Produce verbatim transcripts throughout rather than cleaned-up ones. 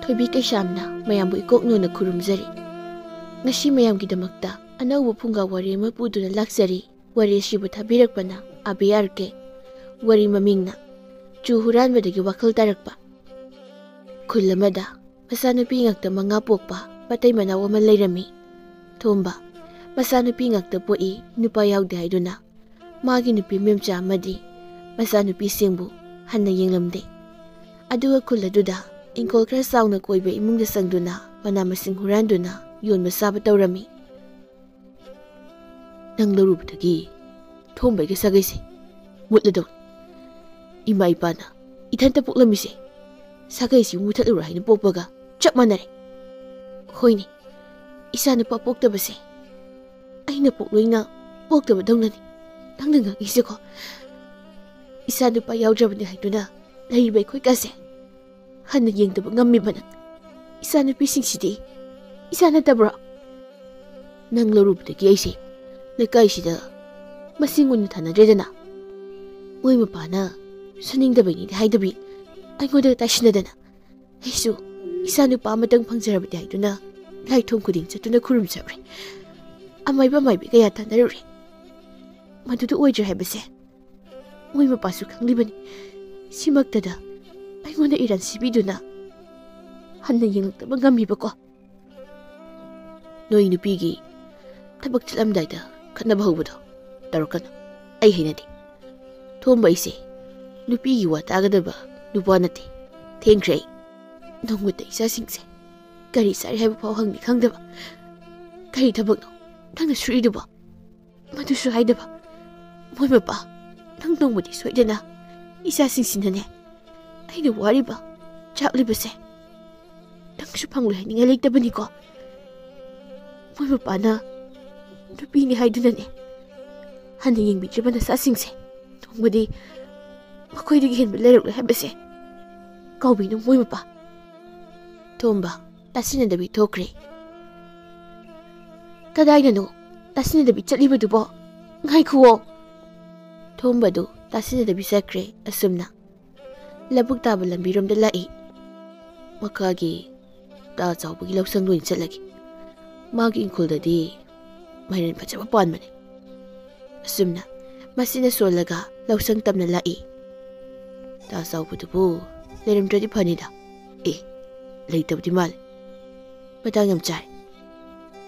ꯊꯣꯏꯕꯤ ꯀꯩꯁꯥꯝꯅ ꯃꯌꯥꯝꯕꯨ ꯏꯀꯣꯛ ꯅꯣꯟꯅ ꯈꯨꯔꯨꯝꯖꯔꯤ꯫ ꯉꯁꯤ ꯃꯌꯥꯝꯒꯤꯗꯃꯛꯇ ꯑꯅꯧꯕ ꯐꯨꯡꯒꯥ ꯋꯥꯔꯤ ꯑꯃ ꯄꯨꯗꯨꯅ ꯂꯥꯛꯆꯔꯤ꯫ ꯋꯥꯔꯤ ꯑꯁꯤꯕꯨ ꯊꯥꯕꯤꯔꯛꯄꯅ ꯑꯥ ꯕꯤ ꯑꯥꯔ ꯀꯦ꯫ ꯋꯥꯔꯤ ꯃꯃꯤꯡꯅ ꯆꯨ ꯍꯨꯔꯥꯟꯕꯗꯒꯤ ꯋꯥꯈꯜ ꯇꯥꯔꯛꯄ꯫ ꯈꯨꯜ ꯑꯃꯗ ꯃꯆꯥꯅꯨꯄꯤ ꯉꯥꯛꯇ ꯃꯉꯥ ꯄꯣꯛꯄ ꯃꯇꯩ ꯃꯅꯥꯎ ꯑꯃ ꯂꯩꯔꯝꯃꯤ꯫ ꯊꯣꯝꯕ, ꯃꯆꯥꯅꯨꯄꯤ ꯉꯥꯛꯇ ꯄꯣꯛꯏ, ꯅꯨꯄꯥ ꯌꯥꯎꯗꯦ ꯍꯥꯏꯗꯨꯅ ꯃꯥꯒꯤ ꯅꯨꯄꯤ ꯃꯦꯝꯆꯥ ꯑꯃꯗꯤ ꯃꯆꯥꯅꯨꯄꯤꯁꯤꯡꯕꯨ ꯍꯟꯅ ꯌꯦꯡꯂꯝꯗꯦ꯫ ꯑꯗꯨꯒ ꯈꯨꯜ ꯑꯗꯨꯗ ꯏꯪꯈꯣꯜ ꯈꯔ ꯆꯥꯎꯅ ꯀꯣꯏꯕ ꯏꯃꯨꯡꯗ ꯆꯪꯗꯨꯅ ꯃꯅꯥ ꯃꯁꯤꯡ ꯍꯨꯔꯥꯟꯗꯨꯅ ꯌꯣꯟꯕ ꯆꯥꯕ ꯇꯧꯔꯝꯃꯤ꯫ ꯅꯪ ꯂꯧꯔꯨꯕꯗꯒꯤ ꯊꯣꯝꯕꯒꯤ ꯁꯥꯒꯩꯁꯦ ꯃꯨꯠꯂꯗꯧꯅꯤ꯫ ꯏꯃꯥ ꯏꯄꯥꯅ ꯏꯊꯟꯇ ꯄꯣꯛꯂꯝꯃꯤꯁꯦ ꯁꯥꯒꯩꯁꯤ ꯃꯨꯊꯠꯂꯨꯔꯣ ꯍꯥꯏꯅ ꯄꯣꯛꯄꯒ ꯆꯞ ꯃꯥꯟꯅꯔꯦ꯫ ꯍꯣꯏꯅꯦ, ꯏꯆꯥ ꯅꯨꯄꯥ ꯄꯣꯛꯇꯕꯁꯦ ꯑꯩꯅ ꯄꯣꯛꯂꯣꯏꯅ ꯄꯣꯛꯇꯕꯗꯧꯅꯅꯤ ꯅꯪꯅ ꯉꯥꯡꯉꯤꯁꯦꯀꯣ꯫ ꯏꯆꯥ ꯅꯨꯄꯥ ꯌꯥꯎꯗ꯭ꯔꯕꯅꯤ ꯍꯥꯏꯗꯨꯅ ꯂꯩꯔꯤꯕ ꯑꯩꯈꯣꯏ ꯀꯥꯁꯦ ꯍꯟꯅ ꯌꯦꯡꯗꯕ ꯉꯝꯃꯤꯕ ꯅꯪ꯫ ꯏꯆꯥ ꯅꯨꯄꯤꯁꯤꯡꯁꯤꯗꯤ ꯏꯆꯥ ꯅꯠꯇꯕ꯭ꯔꯣ? ꯅꯪ ꯂꯧꯔꯨꯕꯗꯒꯤ ꯑꯩꯁꯦ ꯂꯩꯀꯥꯏꯁꯤꯗ ꯃꯁꯤꯡ ꯑꯣꯏꯅ ꯊꯥꯅꯗ꯭ꯔꯦꯗꯅ꯫ ꯃꯣꯏ ꯃꯄꯥꯅ ꯁꯨꯅꯤꯡꯗꯕꯩꯅꯤꯗꯤ ꯍꯥꯏꯗꯕꯤ ꯑꯩꯉꯣꯟꯗ ꯇꯥꯏꯁꯤꯟꯅꯗꯅ꯫ ꯑꯩꯁꯨ ꯏꯆꯥ ꯅꯨꯄꯥ ꯑꯃꯇꯪ ꯐꯪꯖꯔꯕꯗꯤ ꯍꯥꯏꯗꯨꯅ ꯂꯥꯏꯊꯣꯡ ꯈꯨꯗꯤꯡ ꯆꯠꯇꯨꯅ ꯈꯨꯔꯨꯝꯖꯕ꯭ꯔꯦ꯫ ꯑꯃꯥꯏꯕ ꯃꯥꯏꯕꯤ ꯀꯌꯥ ꯇꯥꯟꯅꯔꯨꯔꯦ꯫ ꯃꯗꯨꯗ ꯑꯣꯏꯗ꯭ꯔꯦ ꯍꯥꯏꯕꯁꯦ ꯃꯣꯏ ꯃꯄꯥꯁꯨ ꯈꯪꯂꯤꯕꯅꯤ꯫ ꯁꯤꯃꯛꯇꯗ ꯑꯩꯉꯣꯟꯗ ꯏꯔꯥꯟ ꯁꯤꯕꯤꯗꯨꯅ ꯍꯟꯅ ꯌꯦꯡꯂꯛꯇꯕ ꯉꯝꯃꯤꯕꯀꯣ꯫ ꯅꯣꯏ ꯅꯨꯄꯤꯒꯤ ꯊꯕꯛ ꯆꯠꯂꯝꯗꯥꯏꯗ ꯈꯠꯅꯕ ꯍꯧꯕꯗꯣ ꯇꯧꯔꯛꯀꯅꯨ꯫ ꯑꯩ ꯍꯩꯅꯗꯦ꯫ ꯊꯣꯝꯕ ꯑꯩꯁꯦ ꯅꯨꯄꯤꯒꯤ ꯋꯥ ꯇꯥꯒꯗꯕ ꯅꯨꯄꯥ ꯅꯠꯇꯦ꯫ ꯊꯦꯡꯈ꯭ꯔꯦ ꯑꯩ꯫ ꯅꯣꯡꯃꯇ ꯏꯆꯥꯁꯤꯡꯁꯦ ꯀꯔꯤ ꯆꯥꯔꯤ ꯍꯥꯏꯕ ꯐꯥꯎ ꯍꯪꯅꯤ ꯈꯪꯗꯕ꯫ ꯀꯔꯤ ꯊꯕꯛꯅꯣ ꯅꯪꯅ ꯁꯨꯔꯤꯗꯨꯕꯣ? ꯃꯗꯨꯁꯨ ꯍꯥꯏꯗꯕ꯫ ꯃꯣꯏ ꯃꯄꯥ, ꯅꯪ ꯅꯣꯡꯃꯗꯤ ꯁꯣꯏꯗꯅ ꯏꯆꯥꯁꯤꯡꯁꯤꯅꯅꯦ ꯑꯩꯅ ꯋꯥꯔꯤꯕ, ꯆꯥꯛꯂꯤꯕꯁꯦ ꯅꯪꯁꯨ ꯐꯪꯂꯣꯏ ꯍꯥꯏꯅꯤꯡꯉꯥꯏ ꯂꯩꯇꯕꯅꯤꯀꯣ꯫ ꯃꯣꯏ ꯃꯄꯥꯅ ꯅꯨꯄꯤꯅꯤ ꯍꯥꯏꯗꯨꯅꯅꯦ ꯍꯟꯅ ꯌꯦꯡꯕꯤꯗ꯭ꯔꯤꯕ ꯅꯆꯥꯁꯤꯡꯁꯦ ꯅꯣꯡꯃꯗꯤ ꯃꯈꯣꯏꯗꯒꯤ ꯍꯦꯟꯕ ꯂꯩꯔꯛꯂꯣꯏ ꯍꯥꯏꯕꯁꯦ ꯀꯥꯎꯕꯤꯅꯨ ꯃꯣꯏ ꯃꯄꯥ꯫ ꯊꯣꯝꯕ ꯇꯥꯁꯤꯟꯅꯗꯕꯤ ꯊꯣꯛꯈ꯭ꯔꯦ꯫ "ꯀꯗꯥꯏꯗꯅꯣ ꯇꯥꯁꯤꯟꯅꯗꯕꯤ ꯆꯠꯂꯤꯕꯗꯨꯕꯣ? ꯉꯥꯏꯈꯨꯑꯣ!" ꯊꯣꯝꯕꯗꯨ ꯇꯥꯁꯤꯟꯅꯗꯕꯤ ꯆꯠꯈ꯭ꯔꯦ꯫ ꯑꯁꯨꯝꯅ ꯂꯧꯕꯨꯛ ꯇꯥꯕ ꯂꯝꯕꯤꯔꯣꯝꯗ ꯂꯥꯛꯏ꯫ ꯃꯈꯥꯒꯤ ꯇꯥ ꯆꯥꯎꯕꯒꯤ ꯂꯧꯁꯪꯗ ꯑꯣꯏꯅ ꯆꯠꯂꯒꯦ꯫ ꯃꯥꯒꯤ ꯏꯪꯈꯣꯜꯗꯗꯤ ꯃꯥꯏꯔꯦꯟ ꯐꯖꯕ ꯄꯥꯟꯕꯅꯦ꯫ ꯑꯁꯨꯝꯅ ꯃꯁꯤꯅ ꯁꯣꯜꯂꯒ ꯂꯧꯁꯪ ꯇꯝꯅ ꯂꯥꯛꯏ꯫ ꯇꯥ ꯆꯥꯎꯕꯗꯨꯕꯨ ꯂꯩꯔꯝꯗ꯭ꯔꯗꯤ ꯐꯅꯤꯗ꯫ ꯑꯦ, ꯂꯩꯇꯕꯗꯤ ꯃꯥꯜꯂꯦ꯫ ꯃꯇꯥꯡ ꯌꯥꯝ ꯆꯥꯔꯦ꯫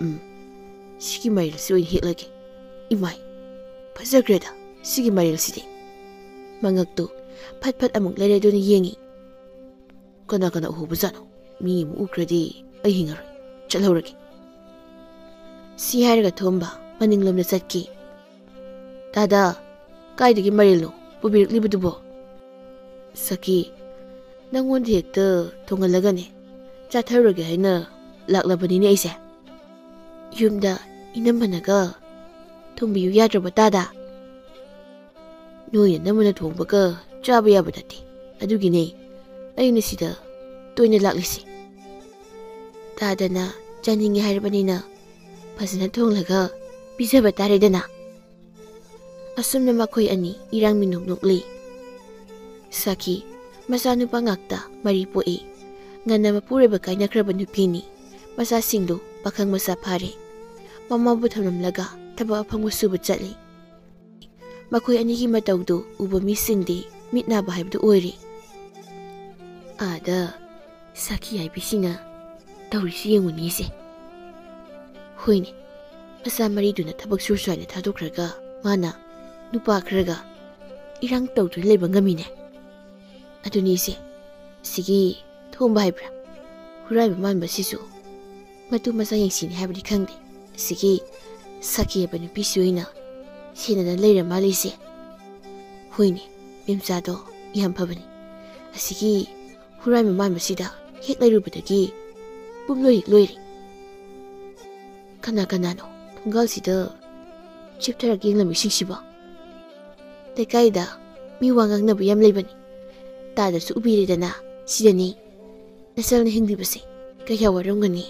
ꯎꯝ, ꯁꯤꯒꯤ ꯃꯥꯏꯔꯦꯟꯁꯤ ꯑꯣꯏꯅ ꯍꯦꯛꯂꯒꯦ꯫ ꯏꯃꯥꯏ, ꯐꯖꯈ꯭ꯔꯦꯗ ꯁꯤꯒꯤ ꯃꯥꯏꯔꯦꯟꯁꯤꯗꯤ꯫ ꯃꯉꯛꯇꯨ ꯐꯠ ꯐꯠ ꯑꯃꯨꯛ ꯂꯩꯔꯦꯗꯨꯅ ꯌꯦꯡꯉꯤ꯫ ꯀꯅꯥ ꯀꯅꯥ ꯎꯍꯧꯕꯖꯥꯠꯅꯣ? ꯃꯤ ꯑꯃꯨꯛ ꯎꯈ꯭ꯔꯗꯤ ꯑꯩ ꯍꯤꯡꯉꯔꯣꯏ꯫ ꯆꯠꯍꯧꯔꯒꯦ꯫ ꯁꯤ ꯍꯥꯏꯔꯒ ꯊꯣꯝꯕ ꯃꯅꯤꯡꯂꯣꯝꯗ ꯆꯠꯈꯤ꯫ "ꯇꯥꯗ, ꯀꯥꯏꯗꯒꯤ ꯃꯥꯏꯔꯦꯟꯅꯣ ꯄꯨꯕꯤꯔꯛꯂꯤꯕꯗꯨꯕꯣ?" "ꯁꯈꯤ, ꯅꯪꯉꯣꯟꯗ ꯍꯦꯛꯇ ꯊꯣꯡꯍꯜꯂꯒꯅꯦ ꯆꯥꯊꯔꯨꯔꯒꯦ ꯍꯥꯏꯅ ꯂꯥꯛꯂꯕꯅꯤꯅꯦ ꯑꯩꯁꯦ꯫ ꯌꯨꯝꯗ ꯏꯅꯝꯃꯅꯒ ꯊꯣꯡꯕꯤꯌꯨ ꯌꯥꯗ꯭ꯔꯕ ꯇꯥꯗ?" "ꯅꯣꯏ ꯏꯅꯝꯃꯅ ꯊꯣꯡꯕꯒ ꯆꯥꯕ ꯌꯥꯕ ꯅꯠꯇꯦ, ꯑꯗꯨꯒꯤꯅꯦ ꯑꯩꯅ ꯁꯤꯗ ꯇꯣꯏꯅ ꯂꯥꯛꯂꯤꯁꯦ꯫ ꯇꯥꯗꯅ ꯆꯥꯅꯤꯡꯉꯦ ꯍꯥꯏꯔꯕꯅꯤꯅ ꯐꯖꯅ ꯊꯣꯡꯂꯒ ꯄꯤꯖꯕ ꯇꯥꯔꯦꯗꯅ꯫" ꯑꯁꯨꯝꯅ ꯃꯈꯣꯏ ꯑꯅꯤ ꯏꯔꯥꯡ ꯃꯤꯅꯣꯛ ꯅꯣꯛꯂꯤ꯫ ꯁꯈꯤ, ꯃꯆꯥꯅꯨꯄꯥ ꯉꯥꯛꯇ ꯃꯔꯤ ꯄꯣꯛꯏ꯫ ꯉꯟꯅ ꯃꯄꯨꯔꯣꯏꯕ ꯀꯥꯏꯅꯈ꯭ꯔꯕ ꯅꯨꯄꯤꯅꯤ꯫ ꯃꯆꯥꯁꯤꯡꯗꯨ ꯄꯥꯈꯪ ꯃꯆꯥ ꯐꯥꯔꯦ꯫ ꯃꯃꯥꯕꯨ ꯊꯝꯂꯝꯂꯒ ꯊꯕꯛ ꯑꯐꯪꯕ ꯁꯨꯕ ꯆꯠꯂꯤ꯫ ꯃꯈꯣꯏ ꯑꯅꯤꯒꯤ ꯃꯇꯧꯗꯨ ꯎꯕ ꯃꯤꯁꯤꯡꯗꯤ ꯃꯤꯠ ꯅꯥꯕ ꯍꯥꯏꯕꯗꯨ ꯑꯣꯏꯔꯦ꯫ ꯑꯥꯗ ꯁꯈꯤ ꯍꯥꯏꯕꯤꯁꯤꯅ ꯇꯧꯔꯤꯁꯤ ꯌꯦꯡꯉꯨꯅꯦꯁꯦ꯫ ꯍꯣꯏꯅꯦ, ꯃꯆꯥ ꯃꯔꯤꯗꯨꯅ ꯊꯕꯛ ꯁꯨꯔꯁꯨ ꯍꯥꯏꯅ ꯊꯥꯗꯣꯛꯈ꯭ꯔꯒ ꯃꯥꯅ ꯅꯨꯄꯥ ꯈꯔꯒ ꯏꯔꯥꯡ ꯇꯧꯗꯨꯅ ꯂꯩꯕ ꯉꯝꯃꯤꯅꯦ꯫ ꯑꯗꯨꯅꯤꯁꯦ, ꯁꯤꯒꯤ ꯊꯣꯝꯕ ꯍꯥꯏꯕ꯭ꯔꯥ, ꯍꯨꯔꯥꯏꯕ ꯃꯥꯟꯕꯁꯤꯁꯨ ꯃꯇꯨ ꯃꯆꯥ ꯌꯦꯡꯁꯤꯅꯤ ꯍꯥꯏꯕꯗꯤ ꯈꯪꯗꯦ꯫ ꯁꯤꯒꯤ ꯁꯈꯤ ꯍꯥꯏꯕ ꯅꯨꯄꯤꯁꯤ ꯑꯣꯏꯅ ꯁꯦꯟꯅꯗꯅ ꯂꯩꯔ ꯃꯥꯜꯂꯤꯁꯦ꯫ ꯍꯣꯏꯅꯦ, ꯃꯦꯝꯆꯥꯗꯣ ꯌꯥꯝ ꯐꯕꯅꯤ꯫ ꯑꯁꯤꯒꯤ ꯍꯨꯔꯥꯏꯕ ꯃꯥꯟꯕꯁꯤꯗ ꯍꯦꯛ ꯂꯩꯔꯨꯕꯗꯒꯤ ꯄꯨꯝꯂꯣꯏ ꯍꯦꯛ ꯂꯣꯏꯔꯦ꯫ ꯀꯅꯥ ꯀꯅꯥꯅꯣ ꯊꯣꯡꯒꯥꯜꯁꯤꯗ ꯆꯤꯞꯊꯔꯒ ꯌꯦꯡꯂꯝꯃꯤꯁꯤꯡꯁꯤꯕꯣ? ꯂꯩꯀꯥꯏꯗ ꯃꯤ ꯋꯥ ꯉꯥꯡꯅꯕ ꯌꯥꯝ ꯂꯩꯕꯅꯤ꯫ ꯇꯥꯗꯁꯨ ꯎꯕꯤꯔꯦꯗꯅ, ꯁꯤꯗꯅꯤ ꯅꯆꯜꯅ ꯍꯤꯡꯂꯤꯕꯁꯦ꯫ ꯀꯌꯥ ꯋꯥꯔꯝꯒꯅꯤ꯫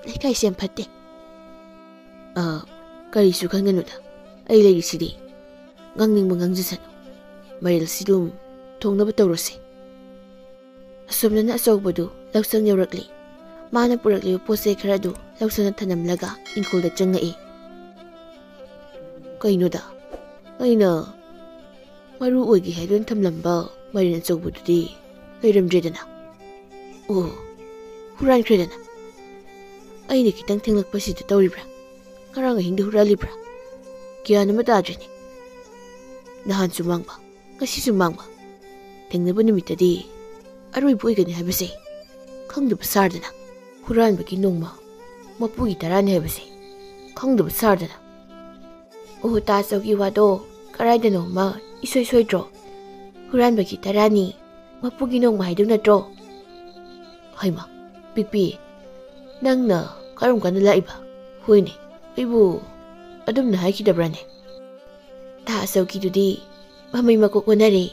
ꯂꯩꯀꯥꯏꯁꯦ ꯌꯥꯝ ꯐꯠꯇꯦ꯫ ꯑ, ꯀꯔꯤꯁꯨ ꯈꯟꯒꯅꯨꯗ, ꯑꯩ ꯂꯩꯔꯤꯁꯤꯗꯤ꯫ ꯉꯥꯡꯅꯤꯡꯕ ꯉꯥꯡꯖꯁꯅꯨ꯫ ꯃꯥꯏꯔꯦꯜꯁꯤ ꯑꯗꯨꯝ ꯊꯣꯡꯅꯕ ꯇꯧꯔꯁꯦ꯫ ꯑꯁꯣꯝꯗꯅ ꯑꯆꯧꯕꯗꯨ ꯂꯧꯁꯪ ꯌꯧꯔꯛꯂꯤ꯫ ꯃꯥꯅ ꯄꯨꯔꯛꯂꯤꯕ ꯄꯣꯠ ꯆꯩ ꯈꯔ ꯑꯗꯨ ꯂꯧꯁꯪꯗ ꯊꯅꯝꯂꯒ ꯏꯪꯈꯣꯜꯗ ꯆꯪꯉꯛꯏ꯫ "ꯀꯩꯅꯣꯗ, ꯑꯩꯅ ꯃꯔꯨ ꯑꯣꯏꯒꯦ ꯍꯥꯏꯗꯨꯅ ꯊꯝꯂꯝꯕ ꯃꯥꯏꯔꯦꯟ ꯑꯆꯧꯕꯗꯨꯗꯤ ꯂꯩꯔꯝꯗ꯭ꯔꯦꯗꯅ? ꯑꯣ, ꯍꯨꯔꯥꯟꯈ꯭ꯔꯦꯗꯅ? ꯑꯩꯅ ꯈꯤꯇꯪ ꯊꯦꯡꯂꯛꯄꯁꯤꯗ ꯇꯧꯔꯤꯕ꯭ꯔꯥ? ꯉꯔꯥꯡ ꯑꯍꯤꯡꯗ ꯍꯨꯔꯥꯜꯂꯤꯕ꯭ꯔꯥ? ꯒ꯭ꯌꯥꯟ ꯑꯃ ꯇꯥꯗ꯭ꯔꯦꯅꯦ꯫ ꯅꯍꯥꯟꯁꯨ ꯃꯥꯡꯕ, ꯉꯁꯤꯁꯨ ꯃꯥꯡꯕ꯫ ꯊꯦꯡꯅꯕ ꯅꯨꯃꯤꯠꯇꯗꯤ ꯑꯔꯣꯏꯕ ꯑꯣꯏꯒꯅꯤ ꯍꯥꯏꯕꯁꯦ ꯈꯪꯗꯕ ꯁꯥꯔꯗꯅ, ꯍꯨꯔꯥꯟꯕꯒꯤ ꯅꯣꯡꯃ ꯃꯄꯨꯒꯤ ꯇꯔꯥꯅꯤ ꯍꯥꯏꯕꯁꯦ ꯈꯪꯗꯕ ꯁꯥꯔꯗꯅ꯫ ꯑꯣ, ꯇꯥ ꯑꯆꯧꯒꯤ ꯋꯥꯗꯣ ꯀꯔꯥꯏꯗꯅꯣꯃ ꯏꯁꯣꯏ ꯁꯣꯏꯗ꯭ꯔꯣ? ꯍꯨꯔꯥꯟꯕꯒꯤ ꯇꯔꯥꯅꯤ, ꯃꯄꯨꯒꯤ ꯅꯣꯡꯃ ꯍꯥꯏꯗꯧ ꯅꯠꯇ꯭ꯔꯣ?" "ꯍꯩꯃ, ꯄꯤꯛꯄꯤ, ꯅꯪꯅ ꯀꯔꯝ ꯀꯥꯟꯗ ꯂꯥꯛꯏꯕ? ꯍꯣꯏꯅꯦ, ꯑꯩꯕꯨ ꯑꯗꯨꯝꯅ ꯍꯥꯏꯈꯤꯗꯕ꯭ꯔꯥꯅꯦ?" "ꯇꯥ ꯑꯆꯧꯒꯤꯗꯨꯗꯤ ꯃꯃꯩ ꯃꯀꯣꯛ ꯑꯣꯟꯅꯔꯦ꯫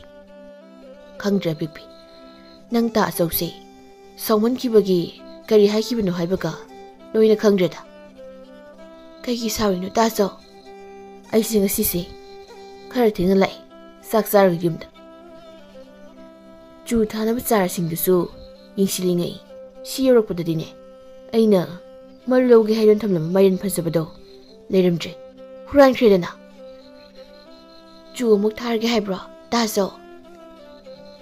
ꯈꯪꯗ꯭ꯔꯦ ꯄꯤꯛꯄꯤ, ꯅꯪ ꯇꯥ ꯑꯆꯧꯁꯦ ꯁꯥꯎꯃꯟꯈꯤꯕꯒꯤ ꯀꯔꯤ ꯍꯥꯏꯈꯤꯕꯅꯣ ꯍꯥꯏꯕꯒ ꯂꯣꯏꯅ ꯈꯪꯗ꯭ꯔꯦꯗ꯫" "ꯀꯩꯒꯤ ꯁꯥꯎꯔꯤꯅꯣ ꯇꯥ ꯑꯆꯧ?" "ꯑꯩꯁꯦ ꯉꯁꯤꯁꯦ ꯈꯔ ꯊꯦꯡꯅ ꯂꯥꯛꯑꯦ, ꯆꯥꯛ ꯆꯥꯔꯒ ꯌꯨꯝꯗ꯫ ꯆꯨ ꯊꯥꯅꯕ ꯆꯥꯔꯁꯤꯡꯗꯨꯁꯨ ꯌꯦꯡꯁꯤꯜꯂꯤꯉꯩ ꯁꯤ ꯌꯧꯔꯛꯄꯗꯗꯤꯅꯦ, ꯑꯩꯅ ꯃꯔꯨ ꯂꯧꯒꯦ ꯍꯥꯏꯗꯨꯅ ꯊꯝꯂꯝꯕ ꯃꯥꯏꯔꯦꯟ ꯐꯖꯕꯗꯣ ꯂꯩꯔꯝꯗ꯭ꯔꯦ, ꯍꯨꯔꯥꯟꯈ꯭ꯔꯦꯗꯅ꯫ ꯆꯨ ꯑꯃꯨꯛ ꯊꯥꯔꯒꯦ ꯍꯥꯏꯕ꯭ꯔꯣ ꯇꯥ ꯑꯆꯧ?"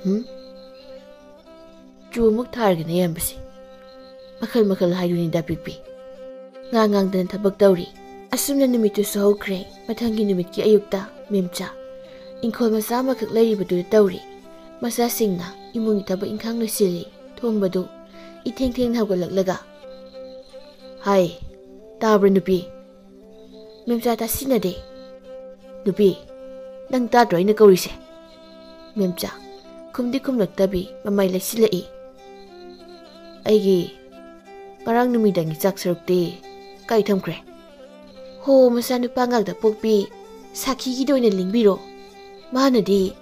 "ꯍꯨꯝ? ꯆꯨ ꯑꯃꯨꯛ ꯊꯥꯔꯒꯦꯅꯦ ꯑꯌꯥꯝꯕꯁꯦ꯫ ꯃꯈꯜ ꯃꯈꯜ ꯍꯥꯏꯗꯨꯅꯤꯗ ꯄꯤꯛꯄꯤ꯫ ꯉꯥꯡ ꯉꯥꯡꯗꯅ ꯊꯕꯛ ꯇꯧꯔꯤ꯫" ꯑꯁꯨꯝꯅ ꯅꯨꯃꯤꯠꯇꯨꯁꯨ ꯍꯧꯈ꯭ꯔꯦ꯫ ꯃꯊꯪꯒꯤ ꯅꯨꯃꯤꯠꯀꯤ ꯑꯌꯨꯛꯇ ꯃꯦꯝꯆꯥ ꯏꯪꯈꯣꯜ ꯃꯆꯥ ꯑꯃꯈꯛ ꯂꯩꯔꯤꯕꯗꯨꯗ ꯇꯧꯔꯤ꯫ ꯃꯆꯥꯁꯤꯡꯅ ꯏꯃꯨꯡꯒꯤ ꯊꯕꯛ ꯏꯪꯈꯥꯡ ꯂꯣꯏꯁꯤꯜꯂꯤ꯫ ꯊꯣꯝꯕꯗꯨ ꯏꯊꯦꯡ ꯊꯦꯡꯅ ꯍꯧꯒꯠꯂꯛꯂꯒ, "ꯍꯥꯏ, ꯇꯥꯕ꯭ꯔꯥ ꯅꯨꯄꯤ?" ꯃꯦꯝꯆꯥ ꯇꯥꯁꯤꯟꯅꯗꯦ꯫ "ꯅꯨꯄꯤ, ꯅꯪ ꯇꯥꯗ꯭ꯔꯣ ꯑꯩꯅ ꯀꯧꯔꯤꯁꯦ?" ꯃꯦꯝꯆꯥ ꯈꯨꯝꯗꯤ ꯈꯨꯝꯂꯛꯇꯕꯤ ꯃꯃꯥꯏ ꯂꯩꯁꯤꯜꯂꯛꯏ꯫ "ꯑꯩꯒꯤ ꯉꯔꯥꯡ ꯅꯨꯃꯤꯗꯥꯡꯒꯤ ꯆꯥꯛ ꯁꯔꯨꯛꯇꯤ ꯀꯥꯏ ꯊꯝꯈ꯭ꯔꯦ?" "ꯍꯣ, ꯃꯆꯥꯅꯨꯄꯥ ꯉꯥꯛꯇ ꯄꯣꯛꯄꯤ ꯁꯥꯈꯤꯒꯤꯗ ꯑꯣꯏꯅ ꯂꯤꯡꯕꯤꯔꯣ꯫ ꯃꯥꯅꯗꯤ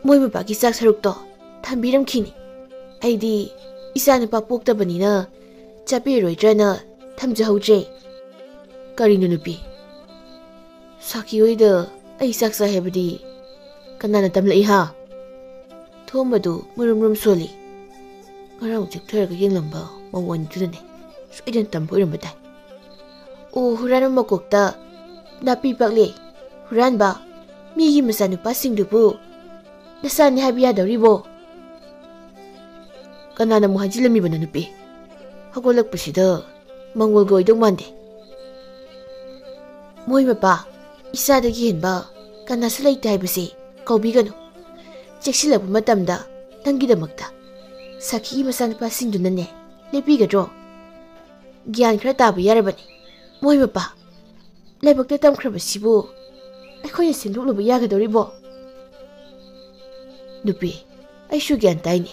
ꯃꯣꯏ ꯕꯕꯥꯒꯤ ꯆꯥꯛ ꯁꯔꯨꯛꯇꯣ ꯊꯝꯕꯤꯔꯝꯈꯤꯅꯤ꯫ ꯑꯩꯗꯤ ꯏꯆꯥꯅꯨꯄꯥ ꯄꯣꯛꯇꯕꯅꯤꯅ ꯆꯥꯕꯤꯔꯣꯏꯗ꯭ꯔꯅ ꯊꯝꯖꯍꯧꯗ꯭ꯔꯦ꯫" "ꯀꯔꯤꯅꯣ ꯅꯨꯄꯤ? ꯁꯥꯈꯤ ꯍꯣꯏꯗ ꯑꯩ ꯆꯥꯛ ꯆꯥꯏ ꯍꯥꯏꯕꯗꯤ ꯀꯅꯥꯅ ꯇꯝꯂꯛꯏ ꯍꯥ?" ꯊꯣꯝꯕꯗꯨ ꯃꯨꯔꯨꯝ ꯃꯨꯔꯨꯝ ꯁꯣꯜꯂꯤ꯫ ꯉꯔꯥꯡ ꯆꯤꯛꯊꯔꯒ ꯌꯦꯡꯂꯝꯕ ꯃꯧ ꯑꯅꯤꯗꯨꯅꯅꯦ ꯁꯣꯏꯗꯅ ꯇꯝꯕ ꯑꯣꯏꯔꯝꯕ ꯇꯥꯏ꯫ ꯑꯣ, ꯍꯨꯔꯥꯟꯕ ꯃꯀꯣꯛꯇ ꯅꯥꯄꯤ ꯄꯥꯛꯂꯦ꯫ ꯍꯨꯔꯥꯟꯕ, ꯃꯤꯒꯤ ꯃꯆꯥꯅꯨꯄꯥꯁꯤꯡꯗꯨꯕꯨ ꯅꯆꯥꯅꯤ ꯍꯥꯏꯕ ꯌꯥꯗꯧꯔꯤꯕꯣ? ꯀꯅꯥꯅ ꯑꯃꯨꯛ ꯍꯥꯏꯖꯤꯜꯂꯝꯃꯤꯕꯅꯣ ꯅꯨꯄꯤ? ꯍꯧꯒꯠꯂꯛꯄꯁꯤꯗ ꯃꯪꯒꯣꯜꯒ ꯑꯣꯏꯗꯧ ꯃꯥꯟꯗꯦ꯫ ꯃꯣꯏ ꯃꯄꯥ, ꯏꯆꯥꯗꯒꯤ ꯍꯦꯟꯕ ꯀꯅꯥꯁꯨ ꯂꯩꯇꯦ ꯍꯥꯏꯕꯁꯤ ꯀꯥꯎꯕꯤꯒꯅꯨ꯫ ꯆꯦꯛꯁꯤꯜꯂꯛꯄ ꯃꯇꯝꯗ ꯅꯪꯒꯤꯗꯃꯛꯇ ꯁꯥꯈꯤꯒꯤ ꯃꯆꯥꯅꯨꯄꯥꯁꯤꯡꯗꯨꯅꯅꯦ ꯂꯦꯞꯄꯤꯒꯗ꯭ꯔꯣ? ꯒ꯭ꯌꯥꯟ ꯈꯔ ꯇꯥꯕ ꯌꯥꯔꯕꯅꯤ꯫ ꯃꯣꯏ ꯃꯄꯥ, ꯂꯥꯏꯕꯛꯇ ꯇꯝꯈ꯭ꯔꯕꯁꯤꯕꯨ ꯑꯩꯈꯣꯏꯅ ꯁꯦꯝꯗꯣꯛꯂꯨꯕ ꯌꯥꯒꯗꯧꯔꯤꯕꯣ? ꯅꯨꯄꯤ, ꯑꯩꯁꯨ ꯒ꯭ꯌꯥꯟ ꯇꯥꯏꯅꯦ꯫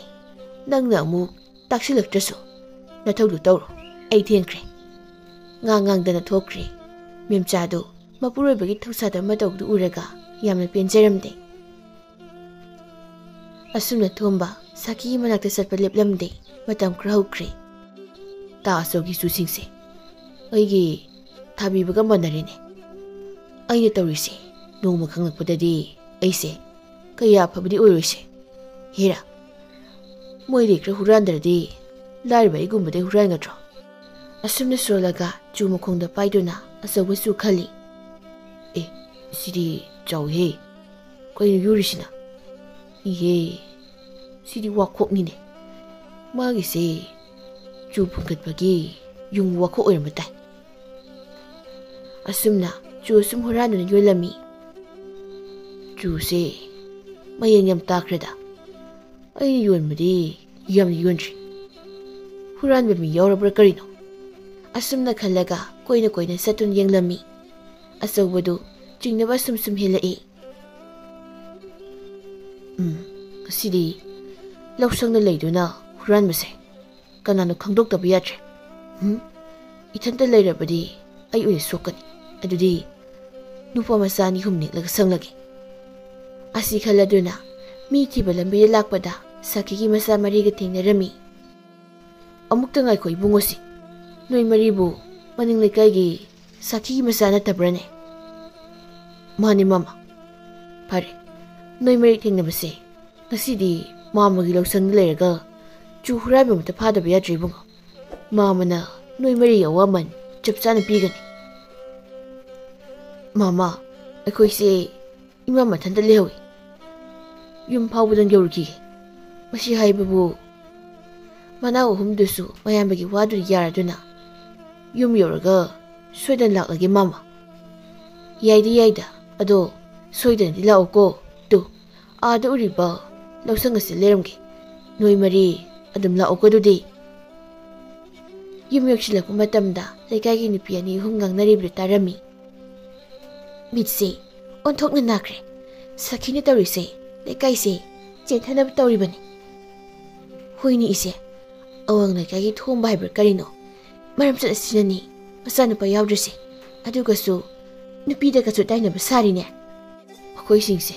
ꯅꯪꯅ ꯑꯃꯨꯛ ꯇꯥꯛꯁꯤꯜꯂꯛꯇ꯭ꯔꯁꯨ ꯅꯊꯧꯗꯨ ꯇꯧꯔꯣ꯫ ꯑꯩ ꯊꯦꯡꯈ꯭ꯔꯦ꯫ ꯉꯥꯡ ꯉꯥꯡꯗꯅ ꯊꯣꯛꯈ꯭ꯔꯦ꯫ ꯃꯦꯝꯆꯥꯗꯨ ꯃꯄꯨꯔꯣꯏꯕꯒꯤ ꯊꯧꯁꯥꯗꯕ ꯃꯇꯧꯗꯨ ꯎꯔꯒ ꯌꯥꯝꯅ ꯄꯦꯟꯖꯔꯝꯗꯦ꯫ ꯑꯁꯨꯝꯅ ꯊꯣꯝꯕ ꯁꯥꯈꯤꯒꯤ ꯃꯅꯥꯛꯇ ꯆꯠꯄ ꯂꯦꯞꯂꯝꯗꯦ꯫ ꯃꯇꯝ ꯈꯔ ꯍꯧꯈ꯭ꯔꯦ꯫ ꯇꯥ ꯑꯆꯧꯒꯤ ꯆꯨꯁꯤꯡꯁꯦ ꯑꯩꯒꯤ ꯊꯥꯕꯤꯕꯒ ꯃꯥꯟꯅꯔꯦꯅꯦ꯫ ꯑꯩꯅ ꯇꯧꯔꯤꯁꯦ ꯅꯣꯡꯃ ꯈꯪꯂꯛꯄꯗꯗꯤ ꯑꯩꯁꯦ ꯀꯌꯥ ꯐꯕꯗꯤ ꯑꯣꯏꯔꯣꯏꯁꯦ꯫ ꯍꯦꯔꯥ, ꯃꯣꯏꯗꯤ ꯈꯔ ꯍꯨꯔꯥꯟꯗ꯭ꯔꯗꯤ ꯂꯥꯏꯔꯕ ꯑꯩꯒꯨꯝꯕꯗꯩ ꯍꯨꯔꯥꯟꯒꯗ꯭ꯔꯣ? ꯑꯁꯨꯝꯅ ꯁꯣꯜꯂꯒ ꯆꯨ ꯃꯈꯣꯡꯗ ꯄꯥꯏꯗꯨꯅ ꯑꯆꯧꯕ ꯆꯨ ꯈꯜꯂꯤ꯫ ꯑꯦ, ꯁꯤꯗꯤ ꯆꯥꯎꯏꯍꯦ꯫ ꯀꯩꯅꯣ ꯌꯨꯔꯤꯁꯤꯅ? ꯏꯍꯦ, ꯁꯤꯗꯤ ꯋꯥꯈꯣꯛꯅꯤꯅꯦ꯫ ꯃꯥꯒꯤꯁꯦ ꯆꯨ ꯐꯨꯟꯒꯠꯄꯒꯤ ꯌꯨꯡ ꯋꯥꯈꯣꯛ ꯑꯣꯏꯔꯝꯕ ꯇꯥꯏ꯫ ꯑꯁꯨꯝꯅ ꯆꯨ ꯑꯁꯨꯝ ꯍꯨꯔꯥꯟꯗꯨꯅ ꯌꯣꯜꯂꯝꯃꯤ꯫ ꯆꯨꯁꯦ ꯃꯌꯦꯡ ꯌꯥꯝ ꯇꯥꯈ꯭ꯔꯦꯗ꯫ ꯑꯩꯅ ꯌꯣꯟꯕꯗꯤ ꯌꯥꯝꯅ ꯌꯣꯟꯗ꯭ꯔꯤ꯫ ꯍꯨꯔꯥꯟꯕ ꯃꯤ ꯌꯥꯎꯔꯕ꯭ꯔꯥ ꯀꯔꯤꯅꯣ? ꯑꯁꯨꯝꯅ ꯈꯜꯂꯒ ꯀꯣꯏꯅ ꯀꯣꯏꯅ ꯆꯠꯇꯨꯅ ꯌꯦꯡꯂꯝꯃꯤ꯫ ꯑꯆꯧꯕꯗꯨ ꯆꯤꯡꯅꯕ ꯑꯁꯨꯝ ꯁꯨꯝ ꯍꯦꯜꯂꯛꯏ꯫ ꯎꯝ, ꯉꯁꯤꯗꯤ ꯂꯧꯁꯪꯗ ꯂꯩꯗꯨꯅ ꯍꯨꯔꯥꯟꯕꯁꯦ ꯀꯅꯥꯅꯣ ꯈꯪꯗꯣꯛꯇꯕ ꯌꯥꯗ꯭ꯔꯦ꯫ ꯎꯝ, ꯏꯊꯟꯇ ꯂꯩꯔꯕꯗꯤ ꯑꯩ ꯑꯣꯏꯅ ꯁꯣꯛꯀꯅꯤ꯫ ꯑꯗꯨꯗꯤ ꯅꯨꯄꯥ ꯃꯆꯥ ꯑꯅꯤ ꯑꯍꯨꯝ ꯅꯦꯛꯂꯒ ꯁꯪꯂꯒꯦ꯫ ꯑꯁꯤ ꯈꯜꯂꯗꯨꯅ ꯃꯤ ꯊꯤꯕ ꯂꯝꯕꯤꯗ ꯂꯥꯛꯄꯗ ꯁꯥꯈꯤꯒꯤ ꯃꯆꯥ ꯃꯔꯤꯒ ꯊꯦꯡꯅꯔꯝꯃꯤ꯫ ꯑꯃꯨꯛꯇ ꯉꯥꯏꯈꯣ ꯏꯕꯨꯡꯉꯣꯁꯤ, ꯅꯣꯏ ꯃꯔꯤꯕꯨ ꯃꯅꯤꯡ ꯂꯩꯀꯥꯏꯒꯤ ꯁꯥꯈꯤꯒꯤ ꯃꯆꯥ ꯅꯠꯇꯕ꯭ꯔꯅꯦ? ꯃꯥꯅꯤ ꯃꯃꯥ꯫ ꯐꯔꯦ, ꯅꯣꯏ ꯃꯔꯤ ꯊꯦꯡꯅꯕꯁꯦ ꯉꯁꯤꯗꯤ ꯃꯥꯃꯒꯤ ꯂꯧꯁꯪꯗ ꯂꯩꯔꯒ ꯆꯨ ꯍꯨꯔꯥꯟꯕ ꯑꯃꯇ ꯐꯥꯗꯕ ꯌꯥꯗ꯭ꯔꯦ ꯏꯕꯨꯡꯉꯣ꯫ ꯃꯥꯃꯅ ꯅꯣꯏ ꯃꯔꯤꯒꯤ ꯑꯋꯥꯃꯟ ꯆꯞ ꯆꯥꯅ ꯄꯤꯒꯅꯤ꯫ ꯃꯥꯃ, ꯑꯩꯈꯣꯏꯁꯦ ꯏꯃꯥ ꯃꯊꯟꯇ ꯂꯩꯍꯧꯏ꯫ ꯌꯨꯝ ꯐꯥꯎꯕꯗꯪ ꯌꯧꯔꯨꯈꯤꯒꯦ꯫ ꯃꯁꯤ ꯍꯥꯏꯕꯕꯨ ꯃꯅꯥꯎ ꯑꯍꯨꯝꯗꯨꯁꯨ ꯃꯌꯥꯝꯕꯒꯤ ꯋꯥꯗꯨꯗꯤ ꯌꯥꯔꯗꯨꯅ ꯌꯨꯝ ꯌꯧꯔꯒ ꯁꯣꯏꯗꯅ ꯂꯥꯛꯂꯒꯦ ꯃꯥꯃ꯫ ꯌꯥꯏꯗꯤ ꯌꯥꯏꯗ, ꯑꯗꯣ ꯁꯣꯏꯗꯅꯗꯤ ꯂꯥꯛꯎꯀꯣ꯫ ꯇꯨ, ꯑꯥꯗ ꯎꯔꯤꯕ ꯂꯧꯁꯪ ꯑꯁꯤ ꯂꯩꯔꯝꯒꯦ꯫ ꯅꯣꯏ ꯃꯔꯤ ꯑꯗꯨꯝ ꯂꯥꯛꯎꯀꯣ ꯑꯗꯨꯗꯤ꯫ ꯌꯨꯝ ꯌꯧꯁꯤꯜꯂꯛꯄ ꯃꯇꯝꯗ ꯂꯩꯀꯥꯏꯒꯤ ꯅꯨꯄꯤ ꯑꯅꯤ ꯑꯍꯨꯝ ꯉꯥꯡꯅꯔꯤꯕꯗꯨ ꯇꯥꯔꯝꯃꯤ꯫ ꯃꯤꯠꯁꯦ ꯑꯣꯟꯊꯣꯛꯅ ꯅꯥꯈ꯭ꯔꯦ꯫ ꯁꯈꯤꯅ ꯇꯧꯔꯤꯁꯦ ꯂꯩꯀꯥꯏꯁꯦ ꯆꯦꯟꯊꯅꯕ ꯇꯧꯔꯤꯕꯅꯤ꯫ ꯍꯣꯏꯅꯦ ꯏꯆꯦ, ꯑꯋꯥꯡ ꯂꯩꯀꯥꯏꯒꯤ ꯊꯣꯝꯕ ꯍꯥꯏꯕ꯭ꯔꯥ ꯀꯔꯤꯅꯣ, ꯃꯔꯝ ꯆꯠ ꯑꯁꯤꯅꯅꯤ ꯃꯆꯥꯅꯨꯄꯥ ꯌꯥꯎꯗ꯭ꯔꯤꯁꯦ꯫ ꯑꯗꯨꯒꯁꯨ ꯅꯨꯄꯤꯗꯒꯁꯨ ꯇꯥꯏꯅꯕ ꯁꯥꯔꯤꯅꯦ꯫ ꯃꯈꯣꯏꯁꯤꯡꯁꯦ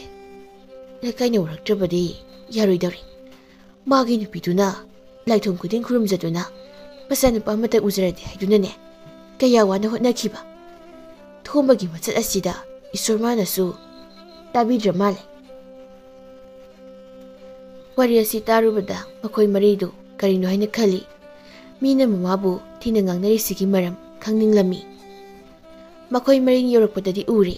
ꯂꯩꯀꯥꯏꯅ ꯎꯔꯛꯇ꯭ꯔꯕꯗꯤ ꯌꯥꯔꯣꯏꯗꯧꯔꯤ꯫ ꯃꯥꯒꯤ ꯅꯨꯄꯤꯗꯨꯅ ꯂꯥꯏꯊꯣꯡ ꯈꯨꯗꯤꯡ ꯈꯨꯔꯨꯝꯖꯗꯨꯅ ꯃꯆꯥꯅꯨꯄꯥ ꯑꯃꯇ ꯎꯖꯔꯗꯤ ꯍꯥꯏꯗꯨꯅꯅꯦ ꯀꯌꯥ ꯋꯥꯅ ꯍꯣꯠꯅꯈꯤꯕ꯫ ꯊꯣꯝꯕꯒꯤ ꯃꯆꯠ ꯑꯁꯤꯗ ꯏꯁꯣꯔ ꯃꯥꯅꯁꯨ ꯇꯥꯕꯤꯗ꯭ꯔ ꯃꯥꯜꯂꯦ꯫ ꯋꯥꯔꯤ ꯑꯁꯤ ꯇꯥꯔꯨꯕꯗ ꯃꯈꯣꯏ ꯃꯔꯤꯗꯨ ꯀꯔꯤꯅꯣ ꯍꯥꯏꯅ ꯈꯜꯂꯤ꯫ ꯃꯤꯅ ꯃꯃꯥꯕꯨ ꯊꯤꯅ ꯉꯥꯡꯅꯔꯤꯁꯤꯒꯤ ꯃꯔꯝ ꯈꯪꯅꯤꯡꯂꯝꯃꯤ꯫ ꯃꯈꯣꯏ ꯃꯔꯤ ꯌꯧꯔꯛꯄꯗꯗꯤ ꯎꯔꯦ,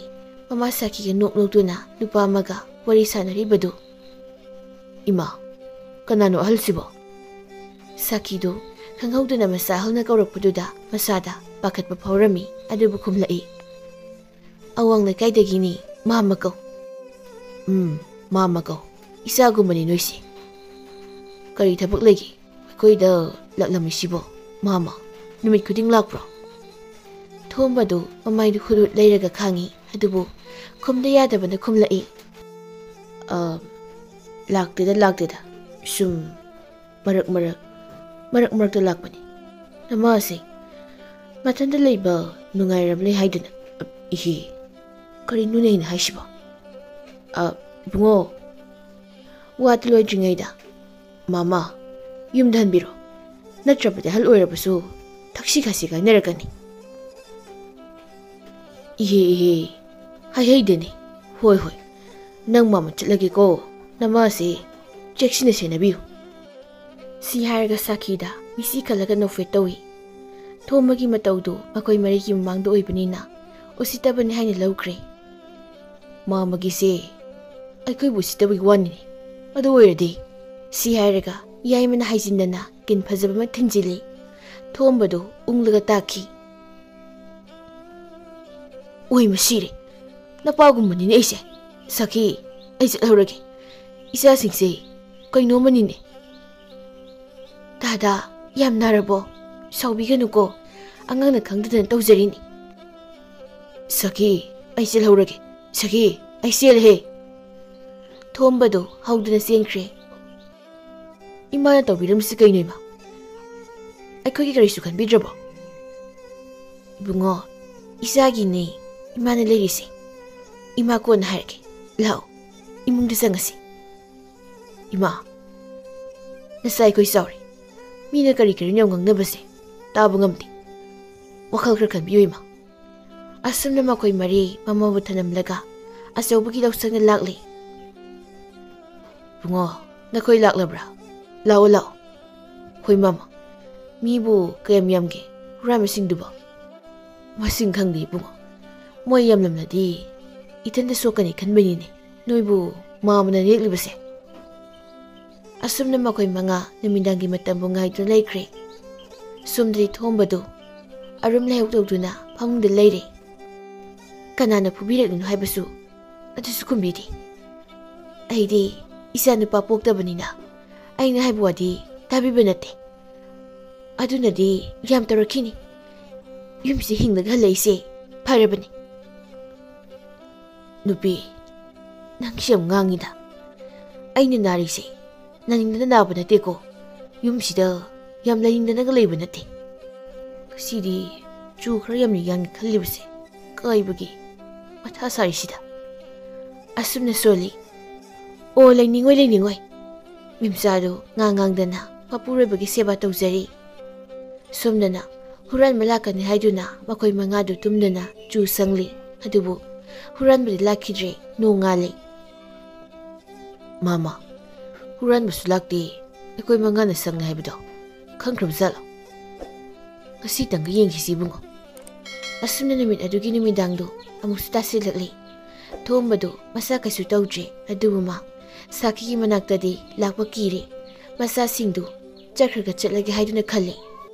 ꯃꯃꯥ ꯁꯥꯈꯤꯒ ꯅꯣꯛ ꯅꯣꯛꯇꯨꯅ ꯅꯨꯄꯥ ꯑꯃꯒ ꯋꯥꯔꯤ ꯁꯥꯟꯅꯔꯤꯕꯗꯨ꯫ ꯏꯃꯥ, ꯀꯅꯥꯅꯣ ꯑꯍꯜꯁꯤꯕꯣ? ꯁꯥꯈꯤꯗꯨ ꯈꯪꯍꯧꯗꯅ ꯃꯆꯥ ꯑꯍꯜꯅ ꯀꯧꯔꯛꯄꯗꯨꯗ ꯃꯁꯥꯗ ꯄꯥꯈꯠꯄ ꯐꯥꯎꯔꯝꯃꯤ, ꯑꯗꯨꯕꯨ ꯈꯨꯝꯂꯛꯏ, "ꯑꯋꯥꯡ ꯂꯩꯀꯥꯏꯗꯒꯤꯅꯤ, ꯃꯥꯃ ꯀꯧ꯫" "ꯎꯝ, ꯃꯥꯃ ꯀꯧ꯫ ꯏꯆꯥꯒꯨꯝꯕꯅꯤ ꯅꯣꯏꯁꯦ꯫ ꯀꯔꯤ ꯊꯕꯛ ꯂꯩꯒꯦ ꯑꯩꯈꯣꯏꯗ ꯂꯥꯛꯂꯝꯃꯤꯁꯤꯕꯣ? ꯃꯥꯃ, ꯅꯨꯃꯤꯠ ꯈꯨꯗꯤꯡ ꯂꯥꯛꯄ꯭ꯔꯣ?" ꯊꯣꯝꯕꯗꯨ ꯃꯃꯥꯏꯗꯨ ꯍꯨꯠ ꯍꯨꯠ ꯂꯩꯔꯒ ꯈꯥꯡꯉꯤ, ꯑꯗꯨꯕꯨ ꯈꯨꯝꯗ ꯌꯥꯗꯕꯅ ꯈꯨꯝꯂꯛꯏ, "ꯑ, ꯂꯥꯛꯇꯦꯗ, ꯂꯥꯛꯇꯦꯗ꯫ ꯁꯨꯝ ꯃꯔꯛ ꯃꯔꯛ, ꯃꯔꯛ ꯃꯔꯛꯇ ꯂꯥꯛꯄꯅꯤ꯫ ꯅꯃꯥꯁꯦ ꯃꯊꯟꯇ ꯂꯩꯕ ꯅꯨꯡꯉꯥꯏꯔꯝꯂꯦ ꯍꯥꯏꯗꯨꯅ꯫" ꯏꯍꯦ, ꯀꯔꯤꯅꯣꯅꯦ ꯑꯩꯅ ꯍꯥꯏꯁꯤꯕꯣ? "ꯑ, ꯏꯕꯨꯡꯉꯣ, ꯋꯥꯗꯨ ꯂꯣꯏꯗ꯭ꯔꯤꯉꯩꯗ ꯃꯥꯃ ꯌꯨꯝꯗ ꯍꯟꯕꯤꯔꯣ꯫ ꯅꯠꯇ꯭ꯔꯕꯗꯤ ꯑꯍꯜ ꯑꯣꯏꯔꯕꯁꯨ ꯊꯛꯁꯤ ꯈꯥꯁꯤ ꯀꯥꯏꯅꯔꯛꯀꯅꯤ꯫" "ꯏꯍꯦ, ꯏꯍꯦ, ꯍꯥꯏꯍꯩꯗꯦꯅꯦ꯫ ꯍꯣꯏ, ꯍꯣꯏ, ꯅꯪ ꯃꯥꯃ ꯆꯠꯂꯒꯦꯀꯣ꯫ ꯅꯃꯥꯁꯦ ꯆꯦꯛꯁꯤꯟꯅ ꯁꯦꯟꯅꯕꯤꯌꯨ꯫" ꯁꯤ ꯍꯥꯏꯔꯒ ꯁꯥꯈꯤꯗ ꯃꯤꯁꯤ ꯈꯜꯂꯒ ꯅꯣꯛꯐꯦꯠ ꯇꯧꯏ꯫ ꯊꯣꯝꯕꯒꯤ ꯃꯇꯧꯗꯨ ꯃꯈꯣꯏ ꯃꯔꯤꯒꯤ ꯃꯃꯥꯡꯗ ꯑꯣꯏꯕꯅꯤꯅ ꯎꯁꯤꯠꯇꯕꯅꯤ ꯍꯥꯏꯅ ꯂꯧꯈ꯭ꯔꯦ꯫ "ꯃꯥꯃꯒꯤꯁꯦ ꯑꯩꯈꯣꯏꯕꯨ ꯎꯁꯤꯠꯇꯕꯒꯤ ꯋꯥꯅꯤꯅꯦ꯫ ꯑꯗꯨ ꯑꯣꯏꯔꯗꯤ," ꯁꯤ ꯍꯥꯏꯔꯒ ꯌꯥꯏꯃꯅ ꯍꯥꯏꯖꯤꯟꯗꯅ ꯀꯤꯟ ꯐꯖꯕ ꯑꯃ ꯊꯤꯟꯖꯤꯜꯂꯤ꯫ ꯊꯣꯝꯕꯗꯨ ꯎꯪꯂꯒ ꯇꯥꯈꯤ꯫ "ꯑꯣꯏ, ꯃꯁꯤꯔꯦ, ꯅꯄꯥꯒꯨꯝꯕꯅꯤꯅꯦ ꯑꯩꯁꯦ꯫ ꯁꯈꯤ, ꯑꯩ ꯆꯠꯍꯧꯔꯒꯦ꯫ ꯏꯆꯥꯁꯤꯡꯁꯦ ꯀꯩꯅꯣꯝꯃꯅꯤꯅꯦ꯫ ꯗꯥꯗꯥ, ꯌꯥꯝ ꯅꯥꯔꯕꯣ? ꯁꯥꯎꯕꯤꯒꯅꯨꯀꯣ, ꯑꯉꯥꯡꯅ ꯈꯪꯗꯗꯅ ꯇꯧꯖꯔꯤꯅꯤ꯫" "ꯁꯈꯤ, ꯑꯩ ꯆꯦꯜꯍꯧꯔꯒꯦ꯫ ꯁꯈꯤ, ꯑꯩ ꯆꯦꯜꯂꯦꯍꯦ!" ꯊꯣꯝꯕꯗꯨ ꯍꯧꯗꯨꯅ ꯆꯦꯟꯈ꯭ꯔꯦ꯫ "ꯏꯃꯥꯅ ꯇꯧꯕꯤꯔꯝꯃꯤꯁꯤ ꯀꯩꯅꯣ, ꯏꯃꯥ? ꯑꯩꯈꯣꯏꯒꯤ ꯀꯔꯤꯁꯨ ꯈꯟꯕꯤꯗ꯭ꯔꯕꯣ?" "ꯏꯕꯨꯡꯉꯣ, ꯏꯆꯥꯒꯤꯅꯦ ꯏꯃꯥꯅ ꯂꯩꯔꯤꯁꯦ꯫ ꯏꯃꯥ ꯀꯣꯟꯅ ꯍꯥꯏꯔꯒꯦ꯫ ꯂꯥꯛꯑꯣ, ꯏꯃꯨꯡꯗ ꯆꯪꯉꯁꯤ꯫" "ꯏꯃꯥ, ꯅꯆꯥ ꯑꯩꯈꯣꯏ ꯆꯥꯎꯔꯦ꯫ ꯃꯤꯅ ꯀꯔꯤ ꯀꯔꯤꯅꯣ ꯌꯥꯝ ꯉꯥꯡꯅꯕꯁꯦ ꯇꯥꯕ ꯉꯝꯗꯦ꯫ ꯋꯥꯈꯜ ꯈꯔ ꯈꯟꯕꯤꯌꯨ, ꯏꯃꯥ꯫" ꯑꯁꯨꯝꯅ ꯃꯈꯣꯏ ꯃꯔꯤ ꯃꯃꯧꯕꯨ ꯊꯅꯝꯂꯒ ꯑꯆꯧꯕꯒꯤ ꯂꯧꯁꯪꯗ ꯂꯥꯛꯂꯤ꯫ "ꯏꯕꯨꯡꯉꯣ, ꯅꯈꯣꯏ ꯂꯥꯛꯂꯕ꯭ꯔꯥ? ꯂꯥꯛꯑꯣ, ꯂꯥꯛꯑꯣ꯫" "ꯍꯣꯏ, ꯃꯃꯥ꯫ ꯃꯤꯕꯨ ꯀꯌꯥꯝ ꯌꯥꯝꯒꯦ ꯍꯨꯔꯥꯟꯕꯁꯤꯡꯗꯨꯕꯣ?" "ꯃꯁꯤꯡ ꯈꯪꯗꯦ, ꯏꯕꯨꯡꯉꯣ꯫ ꯃꯣꯏ ꯌꯥꯝꯂꯝꯂꯗꯤ ꯏꯊꯟꯇ ꯁꯣꯛꯀꯅꯤ ꯈꯟꯕꯅꯤꯅꯦ ꯅꯣꯏꯕꯨ ꯃꯥꯃꯅ ꯅꯦꯛꯂꯤꯕꯁꯦ꯫" ꯑꯁꯨꯝꯅ ꯃꯈꯣꯏ ꯃꯉꯥ ꯅꯨꯃꯤꯗꯥꯡꯒꯤ ꯃꯇꯝꯕꯨ ꯉꯥꯏꯗꯨꯅ ꯂꯩꯈ꯭ꯔꯦ꯫ ꯁꯣꯝꯗꯗꯤ ꯊꯣꯝꯕꯗꯨ ꯑꯔꯨꯝ ꯂꯥꯏꯍꯧ ꯇꯧꯗꯨꯅ ꯐꯃꯨꯡꯗ ꯂꯩꯔꯦ꯫ ꯀꯅꯥꯅ ꯐꯨꯕꯤꯔꯛꯂꯤꯅꯣ ꯍꯥꯏꯕꯁꯨ ꯑꯗꯨꯁꯨ ꯈꯨꯝꯕꯤꯗꯦ꯫ ꯑꯩꯗꯤ ꯏꯆꯥ ꯅꯨꯄꯥ ꯄꯣꯛꯇꯕꯅꯤꯅ ꯑꯩꯅ ꯍꯥꯏꯕ ꯋꯥꯗꯤ ꯇꯥꯕꯤꯕ ꯅꯠꯇꯦ꯫ ꯑꯗꯨꯅꯗꯤ ꯌꯥꯝ ꯇꯧꯔꯛꯈꯤꯅꯤ꯫ ꯌꯨꯝꯁꯤ ꯍꯤꯡꯂꯒ ꯍꯜꯂꯛꯏꯁꯦ ꯐꯔꯕꯅꯤ꯫ "ꯅꯨꯄꯤ, ꯅꯪꯁꯤ ꯌꯥꯝ ꯉꯥꯡꯉꯤꯗ꯫ ꯑꯩꯅ ꯅꯥꯔꯤꯁꯦ ꯅꯥꯅꯤꯡꯗꯅ ꯅꯥꯕ ꯅꯠꯇꯦꯀꯣ꯫ ꯌꯨꯝꯁꯤꯗ ꯌꯥꯝ ꯂꯩꯅꯤꯡꯗꯅꯒ ꯂꯩꯕ ꯅꯠꯇꯦ꯫ ꯉꯁꯤꯗꯤ ꯆꯨ ꯈꯔ ꯌꯥꯝꯅ ꯌꯥꯡꯉꯦ ꯈꯜꯂꯤꯕꯁꯦ ꯀꯥꯏꯕꯒꯤ ꯃꯊꯥ ꯁꯥꯔꯤꯁꯤꯗ꯫" ꯑꯁꯨꯝꯅ ꯁꯣꯜꯂꯤ꯫ "ꯑꯣ, ꯂꯩꯅꯤꯡꯉꯣꯏ, ꯂꯩꯅꯤꯡꯉꯣꯏ꯫" ꯃꯤꯝꯆꯥꯗꯨ ꯉꯥꯡ ꯉꯥꯡꯗꯅ ꯃꯄꯨꯔꯣꯏꯕꯒꯤ ꯁꯦꯕꯥ ꯇꯧꯖꯔꯤ꯫ ꯁꯣꯝꯗꯅ ꯍꯨꯔꯥꯟꯕ ꯂꯥꯛꯀꯅꯤ ꯍꯥꯏꯗꯨꯅ ꯃꯈꯣꯏ ꯃꯉꯥꯗꯨ ꯇꯨꯝꯗꯅ ꯆꯨ ꯁꯪꯂꯤ꯫ ꯑꯗꯨꯕꯨ ꯍꯨꯔꯥꯟꯕꯗꯤ ꯂꯥꯛꯈꯤꯗ꯭ꯔꯦ, ꯅꯣꯡꯉꯥꯜꯂꯦ꯫ "ꯃꯥꯃ, ꯍꯨꯔꯥꯟꯕꯁꯨ ꯂꯥꯛꯇꯦ, ꯑꯩꯈꯣꯏ ꯃꯉꯥꯅ ꯁꯪꯉꯦ ꯍꯥꯏꯕꯗꯣ ꯈꯪꯈ꯭ꯔꯕ ꯖꯥꯠꯂꯣ? ꯉꯁꯤꯇꯪꯒ ꯌꯦꯡꯈꯤꯁꯤ ꯏꯕꯨꯡꯉꯣ꯫ ꯑꯁꯨꯝꯅ ꯅꯨꯃꯤꯠ ꯑꯗꯨꯒꯤ ꯅꯨꯃꯤꯗꯥꯡꯗꯣ ꯑꯃꯨꯛꯁꯨ ꯇꯥꯁꯤꯜꯂꯛꯂꯤ꯫ ꯊꯣꯝꯕꯗꯨ ꯃꯁꯥ ꯀꯩꯁꯨ ꯇꯧꯗ꯭ꯔꯦ, ꯑꯗꯨꯕꯨ ꯃꯥ ꯁꯥꯈꯤꯒꯤ ꯃꯅꯥꯛꯇꯗꯤ ꯂꯥꯛꯄ ꯀꯤꯔꯦ꯫ ꯃꯆꯥꯁꯤꯡꯗꯨ ꯆꯠꯈ꯭ꯔꯒ ꯆꯠꯂꯒꯦ ꯍꯥꯏꯗꯨꯅ ꯈꯜꯂꯤ꯫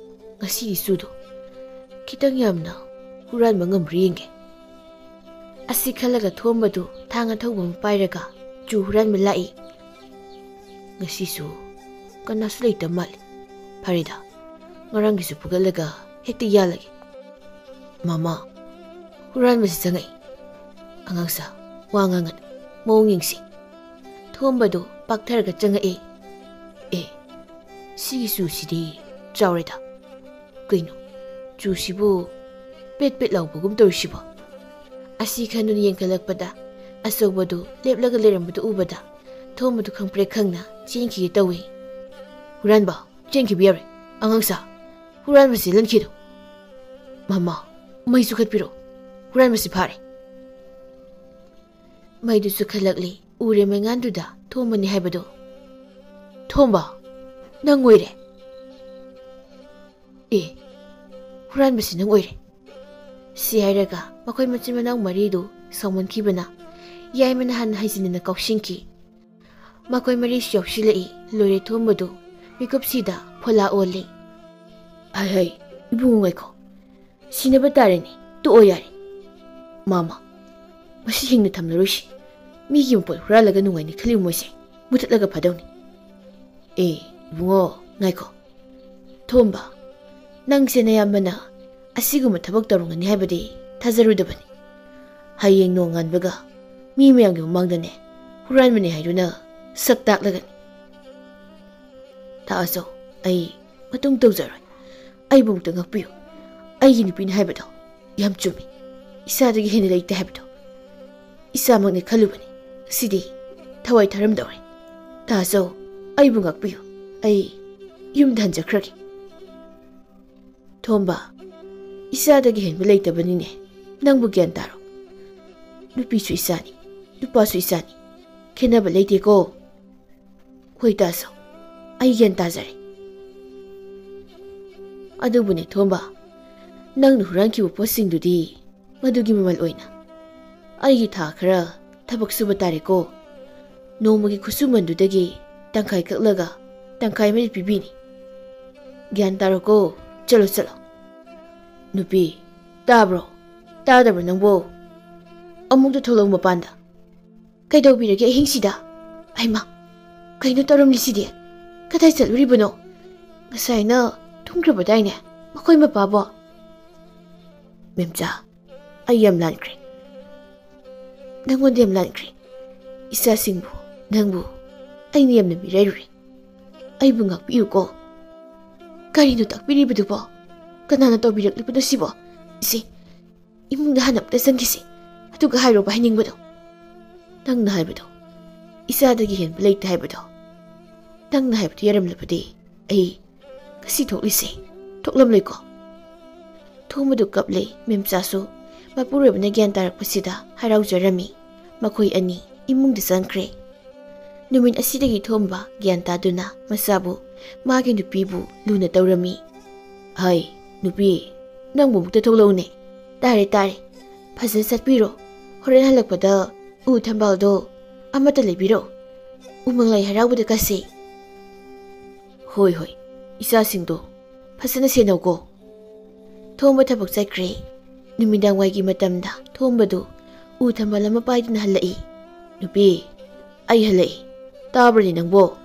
ꯉꯁꯤꯗꯤ ꯆꯨꯗꯣ ꯈꯤꯇꯪ ꯌꯥꯝꯅ ꯍꯨꯔꯥꯟꯕ ꯉꯝꯕ꯭ꯔꯥ ꯌꯦꯡꯒꯦ꯫ ꯑꯁꯤ ꯈꯜꯂꯒ ꯊꯣꯝꯕꯗꯨ ꯊꯥꯡ ꯑꯊꯧꯕ ꯑꯃ ꯄꯥꯏꯔꯒ ꯆꯨ ꯍꯨꯔꯥꯟꯕ ꯂꯥꯛꯏ꯫ ꯉꯁꯤꯁꯨ ꯀꯅꯥꯁꯨ ꯂꯩꯇꯕ ꯃꯥꯜꯂꯤ꯫ ꯐꯔꯦꯗ, ꯉꯔꯥꯡꯒꯤꯁꯨ ꯐꯨꯒꯠꯂꯒ ꯍꯦꯛꯇ ꯌꯥꯜꯂꯒꯦ꯫ ꯃꯃꯥ, ꯍꯨꯔꯥꯟꯕꯁꯤ ꯆꯪꯉꯛꯏ꯫ ꯑꯉꯥꯡꯁꯥ, ꯋꯥ ꯉꯥꯡꯒꯅꯨ, ꯃꯑꯣꯡ ꯌꯦꯡꯁꯤ꯫ ꯊꯣꯝꯕꯗꯨ ꯄꯥꯛꯊꯔꯒ ꯆꯪꯉꯛꯏ꯫ ꯑꯦ, ꯁꯤꯒꯤ ꯆꯨꯁꯤꯗꯤ ꯆꯥꯎꯔꯦꯗ꯫ ꯀꯩꯅꯣ, ꯆꯨꯁꯤꯕꯨ ꯄꯦꯠ ꯄꯦꯠ ꯂꯥꯎꯕꯒꯨꯝ ꯇꯧꯔꯤꯁꯤꯕꯣ? ꯑꯁꯤ ꯈꯟꯗꯨꯅ ꯌꯦꯡꯈꯠꯂꯛꯄꯗ ꯑꯆꯧꯕꯗꯨ ꯂꯦꯞꯂꯒ ꯂꯩꯔꯝꯕꯗꯨ ꯎꯕꯗ ꯊꯣꯝꯕꯗꯨ ꯈꯪꯄ꯭ꯔꯦꯛ ꯈꯪꯅ ꯆꯦꯟꯈꯤꯒꯦ ꯇꯧꯏ꯫ "ꯍꯨꯔꯥꯟꯕ, ꯆꯦꯟꯈꯤꯕ ꯌꯥꯔꯣꯏ꯫ ꯑꯉꯥꯡꯁꯥ, ꯍꯨꯔꯥꯟꯕꯁꯤ ꯂꯟꯈꯤꯗꯣ꯫ ꯃꯃꯥ, ꯃꯩꯁꯨ ꯈꯠꯄꯤꯔꯣ꯫ ꯍꯨꯔꯥꯟꯕꯁꯤ ꯐꯥꯔꯦ꯫" ꯃꯩꯗꯨꯁꯨ ꯈꯜꯂꯛꯂꯤ꯫ ꯎꯔꯦ ꯃꯩꯉꯥꯟꯗꯨꯗ ꯊꯣꯝꯕꯅꯤ ꯍꯥꯏꯕꯗꯣ꯫ "ꯊꯣꯝꯕ, ꯅꯪ ꯑꯣꯏꯔꯦ?" "ꯑꯦ, ꯍꯨꯔꯥꯟꯕꯁꯤ ꯅꯪ ꯑꯣꯏꯔꯦ꯫" ꯁꯤ ꯍꯥꯏꯔꯒ ꯃꯈꯣꯏ ꯃꯆꯤꯟ ꯃꯅꯥꯎ ꯃꯔꯤꯗꯨ ꯁꯥꯎꯃꯟꯈꯤꯕꯅ ꯌꯥꯏꯃꯅ ꯍꯥꯟꯅ ꯍꯥꯏꯖꯤꯟꯅꯅ ꯀꯥꯎꯁꯤꯟꯈꯤ꯫ ꯃꯈꯣꯏ ꯃꯔꯤꯁꯨ ꯌꯥꯎꯁꯤꯜꯂꯛꯏ꯫ ꯂꯣꯏꯔꯦ ꯊꯣꯝꯕꯗꯨ ꯃꯤꯀꯨꯞꯁꯤꯗ ꯐꯣꯂꯥ ꯑꯣꯜꯂꯤ꯫ "ꯍꯥꯏ ꯍꯥꯏ, ꯏꯕꯨꯡꯉꯣ ꯉꯥꯏꯈꯣ꯫ ꯁꯤꯅꯕ ꯇꯥꯔꯦꯅꯦ꯫ ꯇꯣꯛꯑꯣ ꯌꯥꯔꯦ꯫ ꯃꯥꯃ, ꯃꯁꯤ ꯍꯤꯡꯅ ꯊꯝꯂꯔꯣꯏꯁꯤ꯫ ꯃꯤꯒꯤ ꯃꯄꯣꯠ ꯍꯨꯔꯥꯜꯂꯒ ꯅꯨꯡꯉꯥꯏꯅ ꯈꯜꯂꯤꯕ ꯃꯣꯏꯁꯦ꯫ ꯃꯨꯊꯠꯂꯒ ꯐꯗꯧꯅꯤ꯫" "ꯑꯦ, ꯏꯕꯨꯡꯉꯣ, ꯉꯥꯏꯈꯣ꯫ ꯊꯣꯝꯕ, ꯅꯪꯁꯦ ꯅꯌꯥꯝꯕꯅ ꯑꯁꯤꯒꯨꯝꯕ ꯊꯕꯛ ꯇꯧꯔꯝꯒꯅꯤ ꯍꯥꯏꯕꯗꯤ ꯊꯥꯖꯔꯨꯗꯕꯅꯤ꯫ ꯍꯌꯦꯡ ꯅꯣꯡꯉꯥꯟꯕꯒ ꯃꯤ ꯃꯌꯥꯝꯒꯤ ꯃꯃꯥꯡꯗꯅꯦ ꯍꯨꯔꯥꯟꯕꯅꯤ ꯍꯥꯏꯗꯨꯅ ꯁꯛ ꯇꯥꯛꯂꯒꯅꯤ꯫" "ꯇꯥ ꯑꯆꯧ, ꯑꯩ ꯃꯇꯨꯡ ꯇꯧꯖꯔꯣꯏ꯫ ꯑꯩꯕꯨ ꯑꯃꯨꯛꯇ ꯉꯥꯛꯄꯤꯌꯨ꯫ ꯑꯩꯒꯤ ꯅꯨꯄꯤꯅ ꯍꯥꯏꯕꯗꯣ ꯌꯥꯝ ꯆꯨꯝꯃꯤ꯫ ꯏꯁꯥꯗꯒꯤ ꯍꯦꯟꯅ ꯂꯩꯇꯦ ꯍꯥꯏꯕꯗꯣ ꯏꯁꯥꯃꯛꯅ ꯈꯜꯂꯨꯕꯅꯤ꯫ ꯉꯁꯤꯗꯤ ꯊꯋꯥꯏ ꯊꯥꯔꯝꯗꯧꯔꯦ꯫ ꯇꯥ ꯑꯆꯧ, ꯑꯩꯕꯨ ꯉꯥꯛꯄꯤꯌꯨ꯫ ꯑꯩ ꯌꯨꯝꯗ ꯍꯟꯖꯈ꯭ꯔꯒꯦ꯫" "ꯊꯣꯝꯕ, ꯏꯆꯥꯗꯒꯤ ꯍꯦꯟꯕ ꯂꯩꯇꯕꯅꯤꯅꯦ꯫ ꯅꯪꯕꯨ ꯒ꯭ꯌꯥꯟ ꯇꯥꯔꯣ꯫ ꯅꯨꯄꯤꯁꯨ ꯏꯆꯥꯅꯤ, ꯅꯨꯄꯥꯁꯨ ꯏꯆꯥꯅꯤ꯫ ꯈꯦꯠꯅꯕ ꯂꯩꯇꯦꯀꯣ꯫" "ꯍꯣꯏ ꯇꯥ ꯑꯆꯧ, ꯑꯩ ꯒ꯭ꯌꯥꯟ ꯇꯥꯖꯔꯦ꯫ ꯑꯗꯨꯕꯨꯅꯦ ꯊꯣꯝꯕ, ꯅꯪꯅ ꯍꯨꯔꯥꯟꯈꯤꯕ ꯄꯣꯠꯁꯤꯡꯗꯨꯗꯤ ꯃꯗꯨꯒꯤ ꯃꯃꯜ ꯑꯣꯏꯅ ꯑꯩꯒꯤ ꯊꯥ ꯈꯔ ꯊꯕꯛ ꯁꯨꯕ ꯇꯥꯔꯦꯀꯣ꯫ ꯅꯣꯡꯃꯒꯤ ꯈꯨꯠꯁꯨꯃꯟꯗꯨꯗꯒꯤ ꯇꯪꯈꯥꯏ ꯀꯛꯂꯒ ꯇꯪꯈꯥꯏ ꯑꯃꯗꯤ ꯄꯤꯕꯤꯅꯤ꯫ ꯒ꯭ꯌꯥꯟ ꯇꯥꯔꯣꯀꯣ꯫ ꯆꯠꯂꯣ, ꯆꯠꯂꯣ꯫ ꯅꯨꯄꯤ, ꯇꯥꯕ꯭ꯔꯣ? ꯇꯥꯗꯕ꯭ꯔꯣ ꯅꯪꯕꯣ? ꯑꯃꯨꯛꯇ ꯊꯣꯛꯂꯛꯎ ꯃꯄꯥꯟꯗ꯫ ꯀꯩꯗꯧꯕꯤꯔꯒꯦ ꯑꯍꯤꯡꯁꯤꯗ? ꯍꯩꯃꯥ, ꯀꯩꯅꯣ ꯇꯧꯔꯝꯂꯤꯁꯤꯗꯤ? ꯀꯗꯥꯏ ꯆꯠꯂꯨꯔꯤꯕꯅꯣ? ꯉꯁꯥꯏꯅ ꯇꯨꯝꯈ꯭ꯔꯕꯗꯥꯏꯅꯦ ꯃꯈꯣꯏ ꯃꯄꯥꯕꯣ? ꯃꯦꯝꯆꯥ, ꯑꯩ ꯌꯥꯝ ꯂꯥꯟꯈ꯭ꯔꯦ꯫ ꯅꯪꯉꯣꯟꯗ ꯌꯥꯝ ꯂꯥꯟꯈ꯭ꯔꯦ꯫ ꯏꯆꯥꯁꯤꯡꯕꯨ, ꯅꯪꯕꯨ ꯑꯩꯅ ꯌꯥꯝꯅ ꯃꯤꯔꯥꯏꯔꯨꯔꯦ꯫ ꯑꯩꯕꯨ ꯉꯥꯛꯄꯤꯌꯨꯀꯣ꯫ ꯀꯔꯤꯅꯣ ꯇꯥꯛꯄꯤꯔꯤꯕꯗꯨꯕꯣ? ꯀꯅꯥꯅ ꯇꯧꯕꯤꯔꯛꯂꯤꯕꯅꯣ ꯁꯤꯕꯣ? ꯏꯆꯦ, ꯏꯃꯨꯡꯗ ꯍꯥꯟꯅ ꯑꯃꯨꯛꯇ ꯆꯪꯈꯤꯁꯤ꯫ ꯑꯗꯨꯒ ꯍꯥꯏꯔꯣꯕ ꯍꯥꯏꯅꯤꯡꯕꯗꯣ꯫ ꯅꯪꯅ ꯍꯥꯏꯕꯗꯣ, ꯏꯆꯥꯗꯒꯤ ꯍꯦꯟꯕ ꯂꯩꯇꯦ ꯍꯥꯏꯕꯗꯣ꯫ ꯅꯪꯅ ꯍꯥꯏꯕꯗꯨ ꯌꯥꯔꯝꯂꯕꯗꯤ ꯑꯩ ꯉꯁꯤ ꯊꯣꯛꯂꯤꯁꯦ ꯊꯣꯛꯂꯝꯂꯣꯏꯀꯣ꯫ ꯊꯣꯝꯕꯗꯨ ꯀꯞꯂꯦ꯫ ꯃꯦꯝꯆꯥꯁꯨ ꯃꯄꯨꯔꯣꯏꯕꯅ ꯒ꯭ꯌꯥꯟ ꯇꯥꯔꯛꯄꯁꯤꯗ ꯍꯔꯥꯎꯖꯔꯝꯃꯤ꯫ ꯃꯈꯣꯏ ꯑꯅꯤ ꯏꯃꯨꯡꯗ ꯆꯪꯈ꯭ꯔꯦ꯫ ꯅꯨꯃꯤꯠ ꯑꯁꯤꯗꯒꯤ ꯊꯣꯝꯕ ꯒ꯭ꯌꯥꯟ ꯇꯥꯗꯨꯅ ꯃꯆꯥꯕꯨ, ꯃꯥꯒꯤ ꯅꯨꯄꯤꯕꯨ ꯂꯨꯅ ꯇꯧꯔꯝꯃꯤ꯫ ꯍꯩ, ꯅꯨꯄꯤ, ꯅꯪꯕꯨ ꯑꯃꯨꯛꯇ ꯊꯣꯛꯂꯛꯎꯅꯦ꯫ ꯇꯥꯔꯦ, ꯇꯥꯔꯦ꯫ ꯐꯖꯅ ꯆꯠꯄꯤꯔꯣ꯫ ꯍꯣꯔꯦꯟ ꯍꯜꯂꯛꯄꯗ ꯎ ꯊꯝꯕꯥꯜꯗꯣ ꯑꯃꯠꯇ ꯂꯩꯕꯤꯔꯣ꯫ ꯎꯃꯪ ꯂꯥꯏ ꯍꯔꯥꯎꯕꯗ ꯀꯠꯁꯤ꯫ ꯍꯣꯏ, ꯍꯣꯏ꯫ ꯏꯆꯥꯁꯤꯡꯗꯣ ꯐꯖꯅ ꯁꯦꯟꯅꯧꯀꯣ꯫ ꯊꯣꯝꯕ ꯊꯕꯛ ꯆꯠꯈ꯭ꯔꯦ꯫ ꯅꯨꯃꯤꯗꯥꯡ ꯋꯥꯏꯒꯤ ꯃꯇꯝꯗ ꯊꯣꯝꯕꯗꯨ ꯎ ꯊꯝꯕꯥꯜ ꯑꯃ ꯄꯥꯏꯗꯨꯅ ꯍꯜꯂꯛꯏ꯫ ꯅꯨꯄꯤ, ꯑꯩ ꯍꯜꯂꯛꯏ꯫ ꯇꯥꯕ꯭ꯔꯅꯦ ꯅꯪꯕꯣ?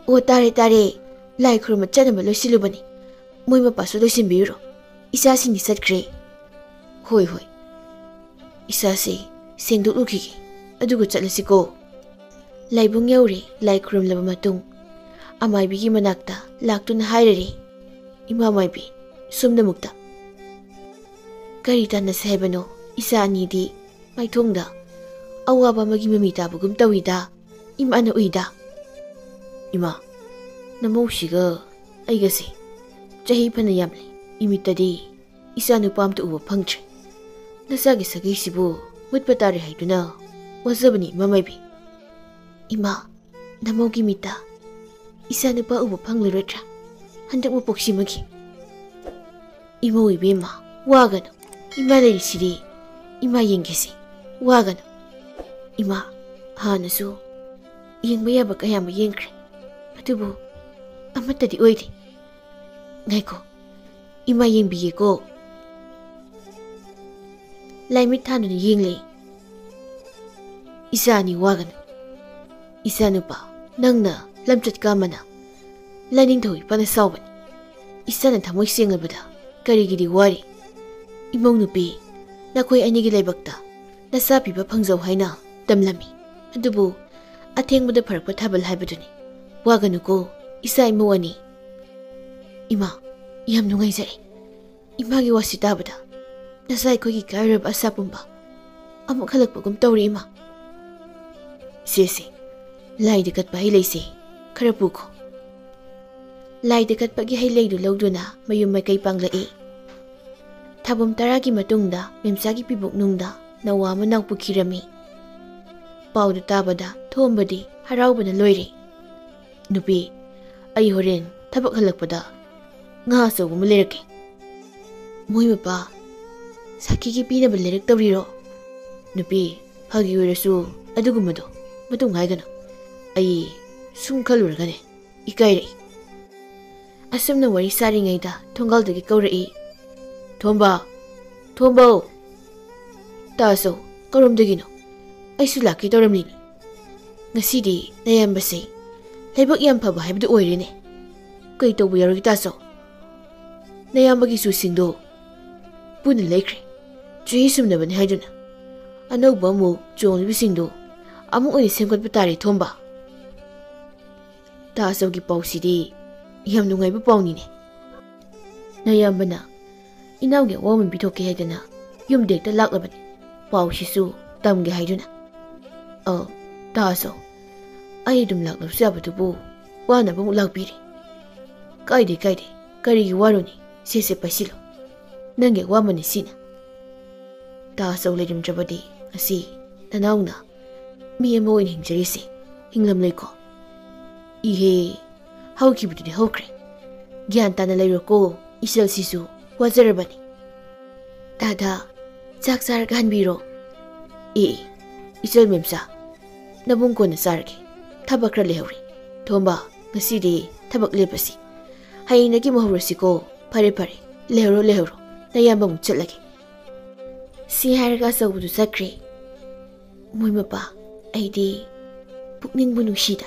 ꯑꯣ, ꯇꯥꯔꯦ, ꯇꯥꯔꯦ꯫ ꯂꯥꯏ ꯈꯨꯔꯨꯝꯕ ꯆꯠꯅꯕ ꯂꯣꯏꯁꯤꯜꯂꯨꯕꯅꯤ꯫ ꯃꯣꯏ ꯃꯄꯥꯁꯨ ꯂꯣꯏꯁꯤꯟꯕꯤꯔꯨꯔꯣ꯫ ꯏꯆꯥꯁꯤꯡꯗꯤ ꯆꯠꯈ꯭ꯔꯦ꯫ ꯍꯣꯏ, ꯍꯣꯏ꯫ ꯏꯆꯥꯁꯤ ꯁꯦꯡꯗꯣꯛꯂꯨꯈꯤꯒꯦ꯫ ꯑꯗꯨꯒ ꯆꯠꯂꯁꯤꯀꯣ꯫ ꯂꯥꯏꯕꯨꯡ ꯌꯧꯔꯦ꯫ ꯂꯥꯏ ꯈꯨꯔꯨꯝꯂꯕ ꯃꯇꯨꯡ ꯑꯃꯥꯏꯕꯤꯒꯤ ꯃꯅꯥꯛꯇ ꯂꯥꯛꯇꯨꯅ ꯍꯥꯏꯔꯔꯦ, "ꯏꯃꯥ ꯃꯥꯏꯕꯤ, ꯁꯣꯝꯗ ꯑꯃꯨꯛꯇ꯫ ꯀꯔꯤ ꯇꯥꯟꯅꯁꯦ ꯍꯥꯏꯕꯅꯣ? ꯏꯆꯥ ꯑꯅꯤꯗꯤ ꯃꯥꯏꯊꯣꯡꯗ ꯑꯋꯥꯕ ꯑꯃꯒꯤ ꯃꯃꯤ ꯇꯥꯕꯒꯨꯝ ꯇꯧꯏꯗ꯫ ꯏꯃꯥꯅ ꯎꯏꯗ꯫" "ꯏꯃꯥ, ꯅꯃꯧꯁꯤꯒ ꯑꯩꯒꯁꯦ ꯆꯍꯤ ꯐꯅ ꯌꯥꯝꯂꯦ꯫ ꯏꯃꯤꯠꯇꯗꯤ ꯏꯆꯥ ꯅꯨꯄꯥ ꯑꯝꯇ ꯎꯕ ꯐꯪꯗ꯭ꯔꯦ꯫ ꯅꯆꯥꯒꯤ ꯁꯥꯒꯩꯁꯤꯕꯨ ꯃꯨꯠꯄ ꯇꯥꯔꯦ ꯍꯥꯏꯗꯨꯅ ꯋꯥꯖꯕꯅꯤ, ꯏꯃꯥ ꯃꯥꯏꯕꯤ꯫" "ꯏꯃꯥ, ꯅꯃꯧꯒꯤ ꯃꯤꯠꯇ ꯏꯆꯥ ꯅꯨꯄꯥ ꯎꯕ ꯐꯪꯂꯔꯣꯏꯗ꯭ꯔꯥ ꯍꯟꯗꯛ ꯃꯄꯣꯛꯁꯤꯃꯒꯤ? ꯏꯃꯧ ꯏꯕꯦꯝꯃ, ꯋꯥꯒꯅꯨ꯫ ꯏꯃꯥ ꯂꯩꯔꯤꯁꯤꯗꯤ꯫ ꯏꯃꯥ ꯌꯦꯡꯒꯦꯁꯦ꯫ ꯋꯥꯒꯅꯨ꯫ ꯏꯃꯥ, ꯍꯥꯟꯅꯁꯨ ꯌꯦꯡꯕ ꯌꯥꯕ ꯀꯌꯥ ꯑꯃ ꯌꯦꯡꯈ꯭ꯔꯦ꯫ ꯑꯗꯨꯕꯨ ꯑꯃꯠꯇꯗꯤ ꯑꯣꯏꯗꯦ꯫ ꯉꯥꯏꯈꯣ꯫ ꯏꯃꯥ ꯌꯦꯡꯕꯤꯒꯦꯀꯣ꯫ ꯂꯥꯏꯃꯤꯠ ꯊꯥꯗꯨꯅ ꯌꯦꯡꯂꯦ꯫ ꯏꯆꯥ ꯑꯅꯤ ꯋꯥꯒꯅꯨ꯫ ꯏꯆꯥꯅꯨꯄꯥ, ꯅꯪꯅ ꯂꯝꯆꯠ ꯀꯥꯝꯃꯅ ꯂꯥꯏꯅꯤꯡꯊꯧ ꯏꯄꯥꯅ ꯁꯥꯎꯕꯅꯤ꯫ ꯏꯆꯥꯅ ꯊꯃꯣꯏ ꯁꯦꯡꯂꯕꯗ ꯀꯔꯤꯒꯤꯗꯤ ꯋꯥꯔꯤ? ꯏꯃꯧ ꯅꯨꯄꯤ, ꯅꯈꯣꯏ ꯑꯅꯤꯒꯤ ꯂꯥꯏꯕꯛꯇ ꯅꯆꯥ ꯄꯤꯕ ꯐꯪꯖꯧ ꯍꯥꯏꯅ ꯇꯝꯂꯝꯃꯤ꯫ ꯑꯗꯨꯕꯨ ꯑꯊꯦꯡꯕꯗ ꯐꯔꯛꯄ ꯊꯥꯕꯜ ꯍꯥꯏꯕꯗꯨꯅꯤ꯫ ꯋꯥꯒꯅꯨꯀꯣ, ꯏꯆꯥ ꯏꯃꯧ ꯑꯅꯤ꯫ ꯏꯃꯥ, ꯌꯥꯝ ꯅꯨꯡꯉꯥꯏꯖꯔꯦ꯫ ꯏꯃꯥꯒꯤ ꯋꯥꯁꯤ ꯇꯥꯕꯗ ꯅꯆꯥ ꯑꯩꯈꯣꯏꯒꯤ ꯀꯥꯏꯔꯕ ꯑꯁꯥ ꯄꯨꯝꯕ ꯑꯃꯨꯛ ꯍꯜꯂꯛꯄꯒꯨꯝ ꯇꯧꯔꯦ, ꯏꯃꯥ꯫ ꯁꯦ, ꯁꯦ, ꯂꯥꯏꯗ ꯀꯠꯄ ꯍꯩ ꯂꯩꯁꯦ ꯈꯔ ꯄꯨꯈꯣ꯫ ꯂꯥꯏꯗ ꯀꯠꯄꯒꯤ ꯍꯩ ꯂꯩꯗꯨ ꯂꯧꯗꯨꯅ ꯃꯌꯨꯝ ꯃꯥꯏꯀꯩ ꯄꯥꯡꯂꯛꯏ꯫ ꯊꯥꯕꯝ ꯇꯔꯥꯒꯤ ꯃꯇꯨꯡꯗ ꯃꯦꯝꯆꯥꯒꯤ ꯄꯤꯕꯨꯛꯅꯨꯡꯗ ꯅꯋꯥ ꯑꯃ ꯅꯥꯎ ꯄꯨꯈꯤꯔꯝꯃꯤ꯫ ꯄꯥꯎꯗꯨ ꯇꯥꯕꯗ ꯊꯣꯝꯕꯗꯤ ꯍꯔꯥꯎꯕꯅ ꯂꯣꯏꯔꯦ꯫ ꯅꯨꯄꯤ, ꯑꯩ ꯍꯣꯔꯦꯟ ꯊꯕꯛ ꯍꯜꯂꯛꯄꯗ ꯉꯥ ꯑꯆꯧꯕ ꯑꯃ ꯂꯩꯔꯛꯀꯦ꯫ ꯃꯣꯏ ꯃꯄꯥ ꯁꯥꯈꯤꯒꯤ ꯄꯤꯅꯕ ꯂꯩꯔꯛꯇꯧꯔꯤꯔꯣ? ꯅꯨꯄꯤ, ꯐꯥꯒꯤ ꯑꯣꯏꯔꯁꯨ ꯑꯗꯨꯒꯨꯝꯕꯗꯣ ꯃꯇꯨꯡ ꯍꯥꯏꯒꯅꯨ꯫ ꯑꯩ ꯁꯨꯝ ꯈꯜꯂꯨꯔꯒꯅꯦ ꯏꯀꯥꯏꯔꯛꯏ꯫ ꯑꯁꯨꯝꯅ ꯋꯥꯔꯤ ꯁꯥꯔꯤꯉꯩꯗ ꯊꯣꯡꯒꯥꯜꯗꯒꯤ ꯀꯧꯔꯛꯏ꯫ "ꯊꯣꯝꯕ! ꯊꯣꯝꯕꯧ!" "ꯇꯥ ꯑꯆꯧ, ꯀꯔꯣꯝꯗꯒꯤꯅꯣ? ꯑꯩꯁꯨ ꯂꯥꯛꯀꯦ ꯇꯧꯔꯝꯂꯤꯅꯤ꯫ ꯉꯁꯤꯗꯤ ꯅꯌꯥꯝꯕꯁꯦ ꯂꯥꯏꯕꯛ ꯌꯥꯝ ꯐꯕ ꯍꯥꯏꯕꯗꯨ ꯑꯣꯏꯔꯦꯅꯦ꯫ ꯀꯩ ꯇꯧꯕ ꯌꯥꯎꯔꯒꯦ ꯇꯥ ꯑꯆꯧ?" "ꯅꯌꯥꯝꯕꯒꯤ ꯆꯨꯁꯤꯡꯗꯣ ꯄꯨꯟꯅ ꯂꯩꯈ꯭ꯔꯦ꯫ ꯆꯍꯤ ꯁꯨꯝꯅꯕꯅꯤ ꯍꯥꯏꯗꯨꯅ ꯑꯅꯧꯕ ꯑꯃꯨꯛ ꯆꯣꯡꯂꯤꯕꯁꯤꯡꯗꯣ ꯑꯃꯨꯛ ꯑꯣꯏꯅ ꯁꯦꯝꯒꯠꯄ ꯇꯥꯔꯦ ꯊꯣꯝꯕ꯫" ꯇꯥ ꯑꯆꯧꯒꯤ ꯄꯥꯎꯁꯤꯗꯤ ꯌꯥꯝ ꯅꯨꯡꯉꯥꯏꯕ ꯄꯥꯎꯅꯤꯅꯦ꯫ ꯅꯌꯥꯝꯕꯅ ꯏꯅꯥꯎꯒꯤ ꯑꯋꯥꯃꯟ ꯄꯤꯊꯣꯛꯀꯦ ꯍꯥꯏꯗꯅ ꯌꯨꯝꯗ ꯍꯦꯛꯇ ꯂꯥꯛꯂꯕꯅꯤ, ꯄꯥꯎꯁꯤꯁꯨ ꯇꯝꯒꯦ ꯍꯥꯏꯗꯨꯅ꯫ "ꯑ, ꯇꯥ ꯑꯆꯧ, ꯑꯩ ꯑꯗꯨꯝ ꯂꯥꯛꯂꯕꯁꯨ ꯌꯥꯕꯗꯨꯕꯨ ꯋꯥꯅꯕ ꯑꯃꯨꯛ ꯂꯥꯛꯄꯤꯔꯦ꯫" "ꯀꯥꯏꯗꯦ, ꯀꯥꯏꯗꯦ, ꯀꯔꯤꯒꯤ ꯋꯥꯔꯨꯅꯤ? ꯁꯦ, ꯁꯦ, ꯄꯥꯏꯁꯤꯜꯂꯨ꯫ ꯅꯪꯒꯤ ꯑꯋꯥꯃꯟꯅꯤ ꯁꯤꯅ꯫" ꯇꯥ ꯑꯆꯧ ꯂꯩꯔꯝꯗ꯭ꯔꯕꯗꯤ ꯉꯁꯤ ꯅꯅꯥꯎꯅ ꯃꯤ ꯑꯃ ꯑꯣꯏꯅ ꯍꯤꯡꯖꯔꯤꯁꯦ ꯍꯤꯡꯂꯝꯂꯣꯏꯀꯣ꯫ "ꯏꯍꯦ, ꯍꯧꯈꯤꯕꯗꯨꯗꯤ ꯍꯧꯈ꯭ꯔꯦ꯫ ꯒ꯭ꯌꯥꯟ ꯇꯥꯅ ꯂꯩꯔꯣꯀꯣ, ꯏꯆꯜꯁꯤꯁꯨ ꯋꯥꯖꯔꯕꯅꯤ꯫ ꯗꯥꯗꯥ, ꯆꯥꯛ ꯆꯥꯔꯒ ꯍꯟꯕꯤꯔꯣ꯫ ꯑꯦ, ꯑꯦ, ꯏꯆꯜ ꯃꯦꯝꯆꯥ, ꯅꯕꯨꯡ ꯀꯣꯟꯅ ꯆꯥꯔꯒꯦ꯫ ꯊꯕꯛ ꯈꯔ ꯂꯩꯍꯧꯔꯤ꯫ ꯊꯣꯝꯕ, ꯉꯁꯤꯗꯤ ꯊꯕꯛ ꯂꯦꯞꯄꯁꯤ꯫ ꯍꯌꯦꯡꯗꯒꯤ ꯑꯃꯨꯛ ꯍꯧꯔꯁꯤꯀꯣ꯫ ꯐꯔꯦ, ꯐꯔꯦ꯫ ꯂꯩꯍꯧꯔꯣ, ꯂꯩꯍꯧꯔꯣ꯫ ꯅꯌꯥꯝꯕ ꯑꯃꯨꯛ ꯆꯠꯂꯒꯦ꯫ ꯁꯤ ꯍꯥꯏꯔꯒ ꯑꯆꯧꯕꯗꯨ ꯆꯠꯈ꯭ꯦ꯫ ꯃꯣꯏ ꯃꯄꯥ, ꯑꯩꯗꯤ ꯄꯨꯛꯅꯤꯡꯕꯨ ꯅꯨꯡꯁꯤꯗ꯫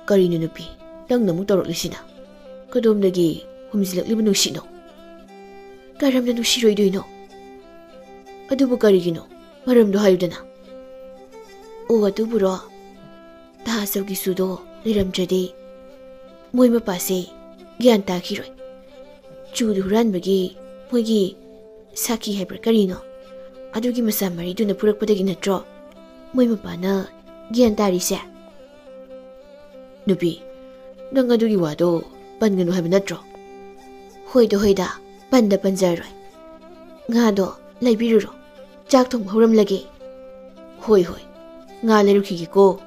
ꯀꯔꯤꯅꯣ ꯅꯨꯄꯤ, ꯅꯪꯅ ꯑꯃꯨꯛ ꯇꯧꯔꯛꯂꯤꯁꯤꯅ? ꯀꯗꯣꯝꯗꯒꯤ ꯍꯨꯝꯖꯤꯜꯂꯛꯂꯤꯕ ꯅꯨꯡꯁꯤꯠꯅꯣ? ꯀꯔꯝꯅ ꯅꯨꯡꯁꯤꯔꯣꯏꯗꯣꯏꯅꯣ? ꯑꯗꯨꯕꯨ ꯀꯔꯤꯒꯤꯅꯣ? ꯃꯔꯝꯗꯣ ꯍꯥꯏꯌꯨꯗꯅ꯫ ꯑꯣ, ꯑꯗꯨꯕꯨꯔꯣ? ꯇꯥ ꯑꯆꯧꯒꯤ ꯆꯨꯗꯣ ꯂꯩꯔꯝꯗ꯭ꯔꯗꯤ ꯃꯣꯏ ꯃꯄꯥꯁꯦ ꯒ꯭ꯌꯥꯟ ꯇꯥꯈꯤꯔꯣꯏ꯫ ꯆꯨꯗꯨ ꯍꯨꯔꯥꯟꯕꯒꯤ ꯃꯣꯏꯒꯤ ꯁꯥꯈꯤ ꯍꯥꯏꯕ꯭ꯔꯥ ꯀꯔꯤꯅꯣ, ꯑꯗꯨꯒꯤ ꯃꯆꯥ ꯃꯔꯤꯗꯨꯅ ꯄꯨꯔꯛꯄꯗꯒꯤ ꯅꯠꯇ꯭ꯔꯣ ꯃꯣꯏ ꯃꯄꯥꯅ ꯒ꯭ꯌꯥꯟ ꯇꯥꯔꯤꯁꯦ? ꯅꯨꯄꯤ, ꯅꯪ ꯑꯗꯨꯒꯤ ꯋꯥꯗꯣ ꯄꯟꯒꯅꯨ ꯍꯥꯏꯕ ꯅꯠꯇ꯭ꯔꯣ? ꯍꯣꯏꯗ, ꯍꯣꯏꯗ, ꯄꯟꯗ ꯄꯟꯖꯔꯣꯏ꯫ ꯉꯥꯗꯣ ꯂꯩꯕꯤꯔꯨꯔꯣ, ꯆꯥꯛ ꯊꯣꯡꯕ ꯍꯧꯔꯝꯂꯒꯦ꯫ ꯍꯣꯏ, ꯍꯣꯏ, ꯉꯥ ꯂꯩꯔꯨꯈꯤꯒꯦꯀꯣ꯫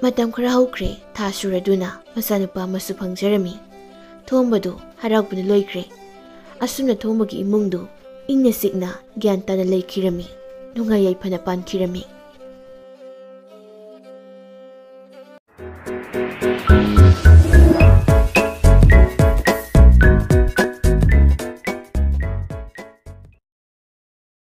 ꯃꯇꯝ ꯈꯔ ꯍꯧꯈ꯭ꯔꯦ, ꯊꯥ ꯁꯨꯔꯗꯨꯅ ꯃꯆꯥꯅꯨꯄꯥ ꯑꯃꯁꯨ ꯐꯪꯖꯔꯝꯃꯤ꯫ ꯊꯣꯝꯕꯗꯨ ꯍꯔꯥꯎꯕꯅ ꯂꯣꯏꯈ꯭ꯔꯦ꯫ ꯑꯁꯨꯝꯅ ꯊꯣꯝꯕꯒꯤ ꯏꯃꯨꯡꯗꯨ ꯏꯪꯅ ꯆꯤꯛꯅ ꯒ꯭ꯌꯥꯟ ꯇꯥꯅ ꯂꯩꯈꯤꯔꯝꯃꯤ, ꯅꯨꯡꯉꯥꯏ ꯌꯥꯏꯐꯅ ꯄꯥꯟꯈꯤꯔꯝꯃꯤ꯫